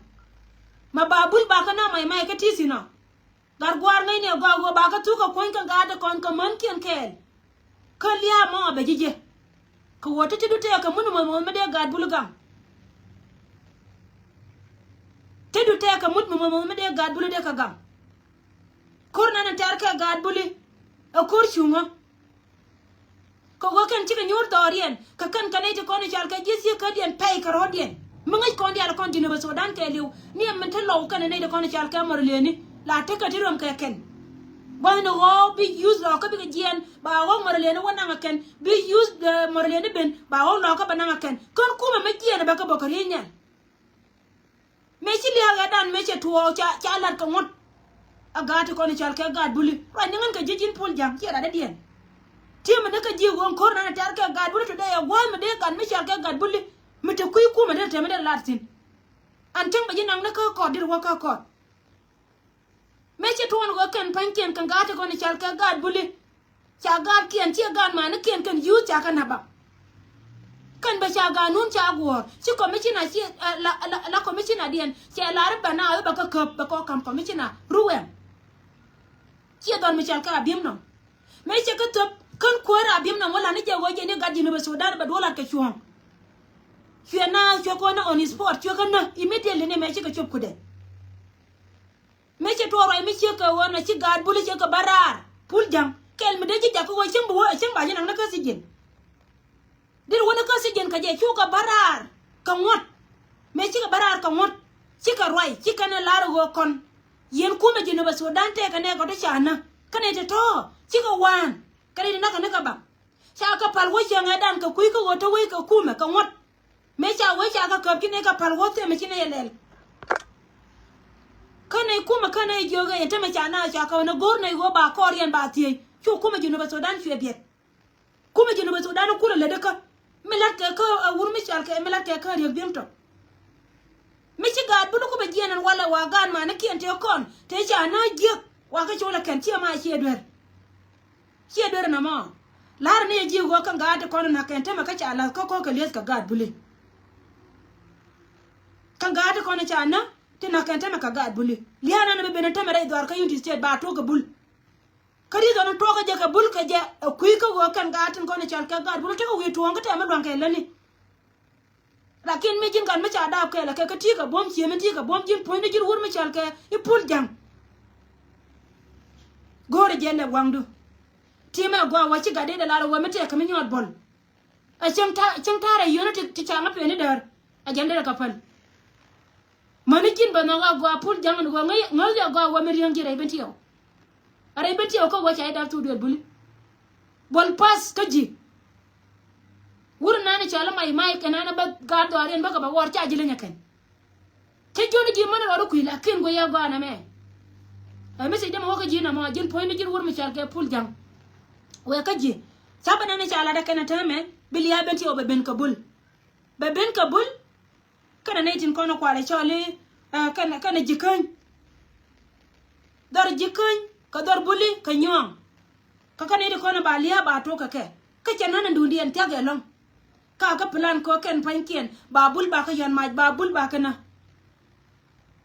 Ma ba bul ba kä na may may kä ti thin ɔ. Gat gua̱a̱r ŋäcni ɛ gɔaa ɣöö ba kä thuk kɛ kuɔ̱ny kɛ gaat kɔn kɛ mänkiɛn kɛɛl. Kä lia̱a̱ mɔ a bɛ ji̱ jiɛ. Kɛ ɣöö te te du tɛɛkɛ mut mɔmɔth mi dee gaat buli gaŋ. Te du tɛɛkɛ mut mɔmɔth mi dee gaat buli dee kɛ gaŋ. Ko̱r nan in tɛr kɛ gaat buli ɛ ko̱r cuŋä. Kɛ ɣöö kɛn cikɛ nyuur dhɔriɛn kɛ kɛn kɛ nɛy ti kɔn i̱ cal kɛ ji̱ thiek kädiɛn pɛy kɛ rɔ̱diɛn. Mi ŋäc kɔn diaal kɔn Jinub Sudan kɛɛliw ni ɛmɛn te lɔw kɛn nɛy ti kɔn i̱ cal kɛ mɔr lëëni la tekɛ ti röm kɛ kɛn. Gua̱thni ɣɔ̱ɔ̱k bi yuth lɔɔkä bikɛ jiɛɛn ba ɣɔ̱ɔ̱k mɔr lëëni wä naŋ ɛ kɛn bi yuth mɔr lëëni ben ba ɣɔ̱ɔ̱k lɔɔkä bɛ naŋ ɛ kɛn. Kän kumɛ mi jiɛɛn ɛ bɛ kɛ bä kɛ riey nhial. Mëë ci lia̱a̱ ɣɛɛdan mëë cɛ tuɔɔk ca, ca lat kɛ ŋuɔ̱t. A gaat ti kɔn i̱ cal kɛ gaat buli ruac ni ŋän kɛ ji̱ ji̱n pul ja̱ŋ ciɛ rat dädiɛn. Ti̱emɛ ni kä ji̱ ɣöö ko̱r nan ɛ tɛ̈r kɛ gaat buli today ɛ gua̱a̱th mi dee gat mi cal kɛ gaat buli. Mi te kui̱ kumɛ dee te mi dee lat thi̱n. An cäŋ bɛ ji̱ naŋ ni kä kɔt dit wä kä kɔt. Mëë ci tuɔɔn ɣöö kɛn pa̱nykiɛn kɛn gaat ti kɔn i̱ cal kɛ gaat buli. Ca gaatkiɛn ciɛ gaat manikiɛn kɛn yuuth ca kɛ na̱p a. Kɛn bɛ ca gaat nun ca guɔ̱ɔ̱r ci commissioner ci, eh, la, la, la commissioner diɛn cɛ lar i̱ bɛ na i̱ bɛ kä käp bɛ kɔ ka̱m commissioner ruwɛm. Ciɛ dhɔr mi cɔal kɛ Abiemnom. Mëë cɛ kä thöp kän kuäär Abiemnom wä la̱t ni jɛ ɣöö jɛ ni gat Jinub Sudan bɛ duɔl lat kɛ cuɔ̱ɔ̱ŋ. Cuɛ na cuɛ kɔn on his spot cuɛ kä nä immediately ni mëë cikɛ cop kudɛ. Mëë cɛ tuɔɔk ruac mi ciek kɛ ɣöö na ci gaat buli ciek kɛ bä raar pul ja̱ŋ kɛl mi dee ji̱ jakä ɣöö cieŋ bi wä cieŋ ba ji̱ naŋ ni kä thi̱ji̱n. Dit wä ni kä thi̱ji̱n kɛ jɛ cukɛ bä raar kɛ ŋuɔ̱t. Mëë cikɛ bä raar kɛ ŋuɔ̱t cikɛ ruac cikɛ ni lar ɣöö kɔn yɛn kumɛ Jinub Sudan tɛkɛ nɛ kɛ tɔ ca nä kä nɛ ti tɔ̱ cikɛ waan kɛ nɛ ti näk kɛ ni kɛ baŋ. Ca kɛ pal wä cieŋ ɛ dan kɛ kui̱ kä ɣöö te wec kɛ kumɛ kɛ ŋuɔ̱t. Mëë ca wec ca kɛ käp ci nɛy kɛ pal wä thɛmɛ ci nɛy ɛ lɛl. Kä nɛy kumɛ kä nɛy jiök ɛ yɛn tämɛ ca na ca kɛ wä ni go̱r nɛy ɣöö ba kɔɔr yɛn ba thiec cu kumɛ Jinub Sudan cuɛ biɛt. Kumɛ Jinub Sudan kulɛ lät kä mi la̱t kɛ kä ɛ wur mi cɔal kɛ mi la̱t kɛ kä Riek Biemtɔk. Mi ci gaat bulu ku bɛ jiɛn ɛn walɛ wa gaat manikiɛn tëë kɔn tëë ca na jiäk wa kä colɛ kɛn ciɛ ma ciɛ duer. Ciɛ duer nɔmɔ. La̱r ni ɛ ji̱ ɣöö kä gaat ti kɔn nak kɛn tämɛ kä ca la̱th kä ko̱k kɛ lieth kɛ gaat buli. Kä gaat ti kɔn ca na ti nak kɛn tämɛ kɛ gaat buli. Lia̱a̱ nan bi ben tämɛ rɛy dhɔaar kä Unity State ba tuɔk kɛ bul. Kä ri dhɔn tuɔk kɛ jɛ kɛ bul kɛ jɛ ɛ kui̱ kä ɣöö kɛn gaat tin kɔn cɔal kɛ gaat buli tekɛ wi̱i̱ tuɔ̱ɔ̱ŋ kä tɛmɛ lua̱ŋ kɛ lätni. Lakin mi ji̱n gat mi ca daap kɛɛl ɛ kɛ kä ti̱i̱ kɛ buɔ̱m ciëmi ti̱i̱ kɛ buɔ̱m ji̱n puɔ̱nyni ji̱n wur mi cɔal kɛ i̱ pul ja̱ŋ. Go̱o̱rɛ jɛ lɛp waŋdu. Ti̱i̱ mɛ gɔaa wä ci gat dee dee lar ɛ wä mi tɛk kɛ mi nyuɔt bɔl. Ɛ cäŋ ta̱a̱ cäŋ ta̱a̱ rɛ yio̱ni ti, ti ca ŋä peni däär. Ɛ jɛn dee rɛ kɛ päl. Mäni ji̱n bɛ nhɔk a gɔaa pul ja̱ŋ ni ɣöö ŋäc, ŋäc a gɔaa wä mi riäŋ ji̱ rɛy ben tiɛw. A rɛy ben tiɛw kä wä ca i̱ dap thuk duël buli. Buɔl path kä ji̱. Wur nani cɔal i̱ may may kɛ nani bä gaat dhɔaariɛn bä kɛ bɛ wuɔr ca ji̱ leny ɛ kɛn. Cä jiɔni ji̱ mäni rɔɔdu kui̱ lakin guiyɛ gɔaa nɛmɛ. Ɛ mi thiec dämɛ wä kä ji̱ nɔmɔ ji̱n puɔ̱nyni ji̱n wur mi cɔal kɛ pul ja̱ŋ. Wëë kä ji̱ ca bä nani ca lat ɛ kɛn ɛ täämɛ bi lia̱a̱ ben tiɛw bɛ ben kɛ bul. Bɛ ben kɛ bul. Kɛnɛ nɛy tin kɔn kualɛ cɔl i̱, eh, kɛnɛ, kɛnɛ ji̱ käny. Dhɔr ji̱ käny kɛ dhɔr buli kɛ nyuɔ̱ɔ̱ŋ. Kä kɛnɛ nɛy tin kɔn ba lia̱a̱ ba tuɔk kɛ kɛ. Kä cɛ nän in duundiɛn thia̱k ɛlɔ̱ŋ. Ka kä plan kɔ kɛn pa̱nykiɛn ba bul ba kä yɔ̱n mac ba bul ba kä nä.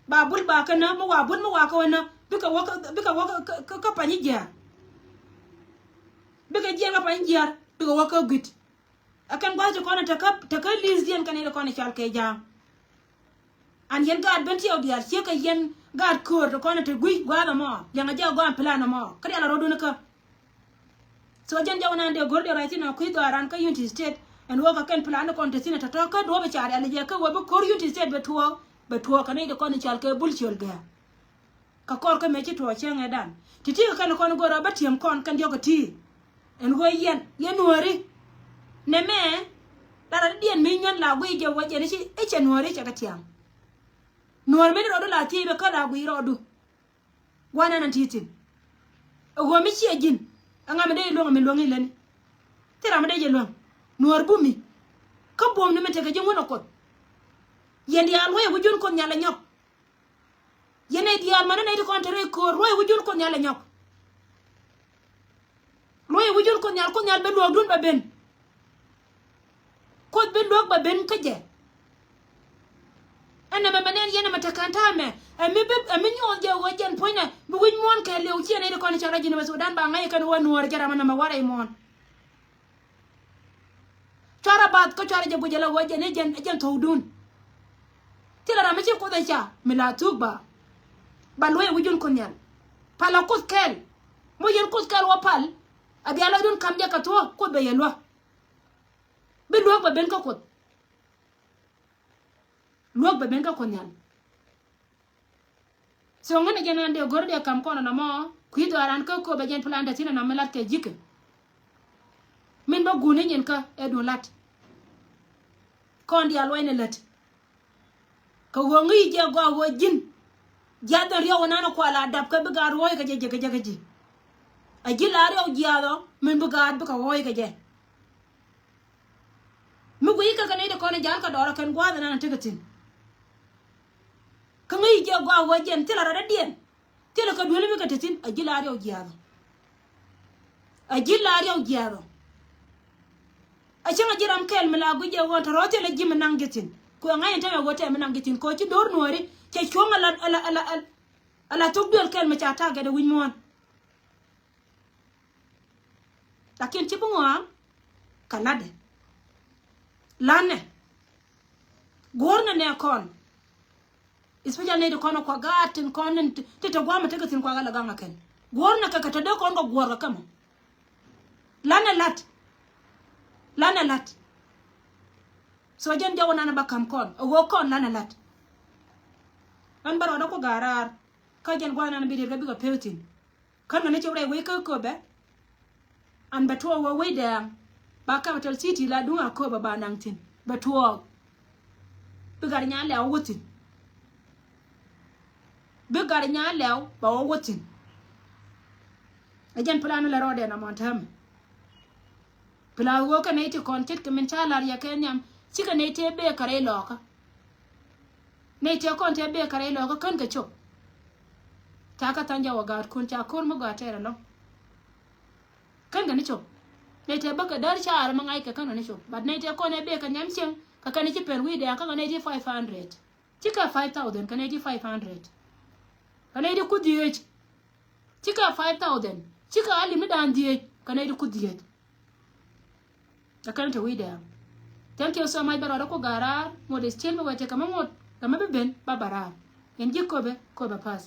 Ba bul ba kä nä mi wa bul mi wa kä wä nä bikɛ wä kä, bikɛ wä kä, kä, kä, kä pa̱ny jiaar. Bikɛ jiɛn kä pa̱ny jiaar bikɛ wä kä gui̱t. Ɛ kɛn gua̱th ti kɔn tekä, tekä li̱thdiɛn kɛn i̱ ti kɔn cɔal kɛ ja̱a̱ŋ. An yɛn gaat ben tiɛw diaal ciek kɛ yɛn gaat köör ti kɔn te gui̱c gua̱a̱th ɛmɔ liɛŋɛ jɛ gɔaa plan ɛmɔ kä diaal a rɔ̱dun kä. So jɛn jɛ wä nan dee go̱r dee ruac thin ɛ kui̱ dhɔaaran kä Unity State ɛn ɣöö kɛ kɛn plan ti kɔn te thi̱n ɛ tɔ̱tɔ̱ kä duɔ̱ɔ̱p ɛ ca rial jɛ kä wee bi ko̱r Unity State bɛ tuɔɔk bɛ tuɔɔk kɛ nɛy ti kɔn cɔal kɛ bul ciöl gɛ̈ɛ̈. Kä kɔr kä mëë ci tuɔɔk cäŋ ɛ dan ti̱ti̱ kɛ kɛn kɔn go̱rä bä ti̱em kɔn kɛn diɔ̱k kɛ ti̱i̱. Ɛn ɣöö yɛn yɛn nuääri nɛmɛ. Lar a diɛn mi nyuɛn la guiy jɛ wä jɛn i̱ ci i̱ cɛ nuääri cɛ kɛ tiaŋ. Nuäär mi ni rɔɔdu la thiec bɛ kä la guiy rɔɔdu. Gua̱n ɛn an ti̱i̱ thi̱n. Ɛ ɣöö mi ciɛ ji̱n ɛŋa mi dee i̱ luäŋ mi luäŋ i̱ lätni. Thil ram mi dee jɛ luäŋ nuäär bumi. Kä buɔ̱mni mi tekɛ ji̱ ŋun ɛ kuoth. Yɛn diaal wä yɛ wi̱c jun kuoth nhial ɛ nyɔk. Yɛn nɛy diaal mɛn nɛy ti kɔn te rɛy köör, luɔc wi̱cdun Kuoth Nhial ɛ nyɔk. Luɔc wi̱cdun Kuoth Nhial, Kuoth Nhial bi luɔ̱ɔ̱kdun bɛ ben. Kuoth bi luɔ̱ɔ̱k bɛ ben kä jɛ. Ɛn nɛmɛ mɛ nɛn yɛn ɛmɛ te kɛn ta̱a̱ mɛ. Ɛmi bi, ɛmi nyuɔth jɛ ɣöö jɛn puɔ̱nynɛ bi wi̱c muɔ̱ɔ̱n kɛɛliw ciɛ nɛy ti kɔn cɛ rɔ ji̱n mɛ Sudan ba ŋäc kɛn wä nuɔɔr jɛ ram ɛn nɛmɛ warɛ imuɔ̱ɔ̱n. Cuarɛ bath kä cuarɛ jɛ guic ala ɣöö jɛn i̱ jɛn, jɛn thokdun. Thilɛ ram mi ci Kuoth ɛ ca mi la thuk ba. Ba luɔ̱c ɛ wi̱cdun Kuoth Nhial. Pal ɛ Kuoth kɛɛl. Moc yɛn Kuoth kɛɛl wä pal. A bia lɔcdun ka̱m jɛ kɛ thuɔ̱k Kuoth bɛ yɛ luäk. Bi luäk bɛ ben kä Kuoth. Luäk bɛ ben kä Kuoth Nhial. So ŋän ɛ jɛn an dee go̱r dee ka̱m kɔn ɛnɔ mɔ kui̱ dhɔaaran kä köpɛ jɛn plan te thi̱n ɛnɔ mi lat kɛ ji̱kɛ. Min bä guuni nyin kä ɛ duun lat. Kɔn diaal luɔcnɛ lät. Kɛ ɣöö ŋi̱i̱c jɛ gɔaa ɣöö ji̱n. Jiath ɛn riɔw ɛnan kual a dap kä bi gaat ruɔ̱ɔ̱c kɛ jɛ jɛ kɛ jɛ kɛ ji̱. A ji̱ la riɔw jiaath ɔ min bi gaat bikɛ ɣɔɔc kɛ jɛ. Mi guic kɛ kɛ nɛy ti kɔn i̱ ja̱l kɛ dɔɔr ɛ kɛn gua̱a̱th ɛnan tekɛ thi̱n. Kä ŋäc jɛ gɔaa ɣöö jɛn thilɛ rɔ̱dädiɛn. Thilɛ kɛ duel mi kɛ te thi̱n a ji̱ la riɔw jiaath ɔ. A ji̱ la riɔw jiaath ɔ. A cäŋ a ji̱ ram kɛl mi la guic jɛ ɣöö tɔ̱ rɔ̱ thilɛ ji̱ mi naŋ ji̱ thi̱n. Kuɛ ŋa̱c in tɛmɛ ɣöö tɛm mi naŋ ji̱ thi̱n kɛ ɣöö ci do̱r nuɔ̱ɔ̱ri cɛ cuɔ̱ŋ ala ala ala ala thok duel kɛl mi ca ta̱a̱ gɛt ɛ wi̱c muɔ̱ɔ̱n. Lakin ci bi ŋɔaŋ kɛ latdɛ. Lanɛ. Guɔ̱rnɛ nɛ kɔn. Especially nɛy ti kɔn ɛ kuak gaat tin kɔn ni ti te gua̱a̱mɛ tekɛ thi̱n kuak ala gaŋ a kɛn. Guɔ̱rnɛ kɛ kɛ te dee kɔn kɛ guɔ̱r kɛ kämɛ. Lanɛ la̱t. Lanɛ la̱t. So jɛn jɔwä nanɛ ba ka̱m kɔn ɛ ɣöö kɔn lanɛ la̱t. Ɣän bä rɔɔdä ku ga̱a̱r raar. Kä jɛn gua̱a̱th nanɛ bi riet kɛ bikɛ pek thi̱n. Kän kɛ ni cop rɛy wec kä Köpɛ. An bɛ tuɔɔk wä wec dɛɛŋ ba capital city la duŋ a Köpɛ ba naŋ thi̱n bɛ tuɔɔk. Bi gat nya lɛw wä thi̱n. Bi gat nya lɛw ba wä wä thi̱n. Ɛ jɛn plan lɛ rɔɔdɛ na mɔn täämɛ. Plan wä kɛ nɛy ti kɔn ce̱tkɛ min ca lar yɛ kɛ nhiam cikɛ nɛy tëë bee kɛ rɛy lɔɔkä. Nɛy tëë kɔn tëë bee kɛ rɛy lɔɔkä kän kɛ cop. Ca kä tha̱a̱ŋ jɛ wä gaatkun ca ko̱r mi gɔaa tɛɛr ɛlɔ̱ŋ. Kän kɛ ni cop. Nɛy tëë bäkɛ däär caarä mi ŋa̱ckɛ kän kɛ ni cop. But nɛy tëë kɔn ɛ bee kɛ nhiam cieŋ kɛ kɛn ci pɛn wi̱i̱ dɛɛŋ kä kɛ nɛy ti five hundred. Cikɛ five thousand kɛ nɛy ti five hundred. Kɛ nɛy ti ku dhieec. Cikɛ five thousand. Cikɛ alip ni da̱a̱n dhieec kɛ nɛy ti ku dhieec. Ɛ kɛn te wi̱i̱ dɛɛŋ. Thank you so much bɛ rɔɔdä ku ga̱a̱r raar ŋot is cil mi wee tekɛ mi ŋot kɛ mi bi ben ba bɛ raar. Yɛn ji̱ Köpɛ Köpɛ pa̱th.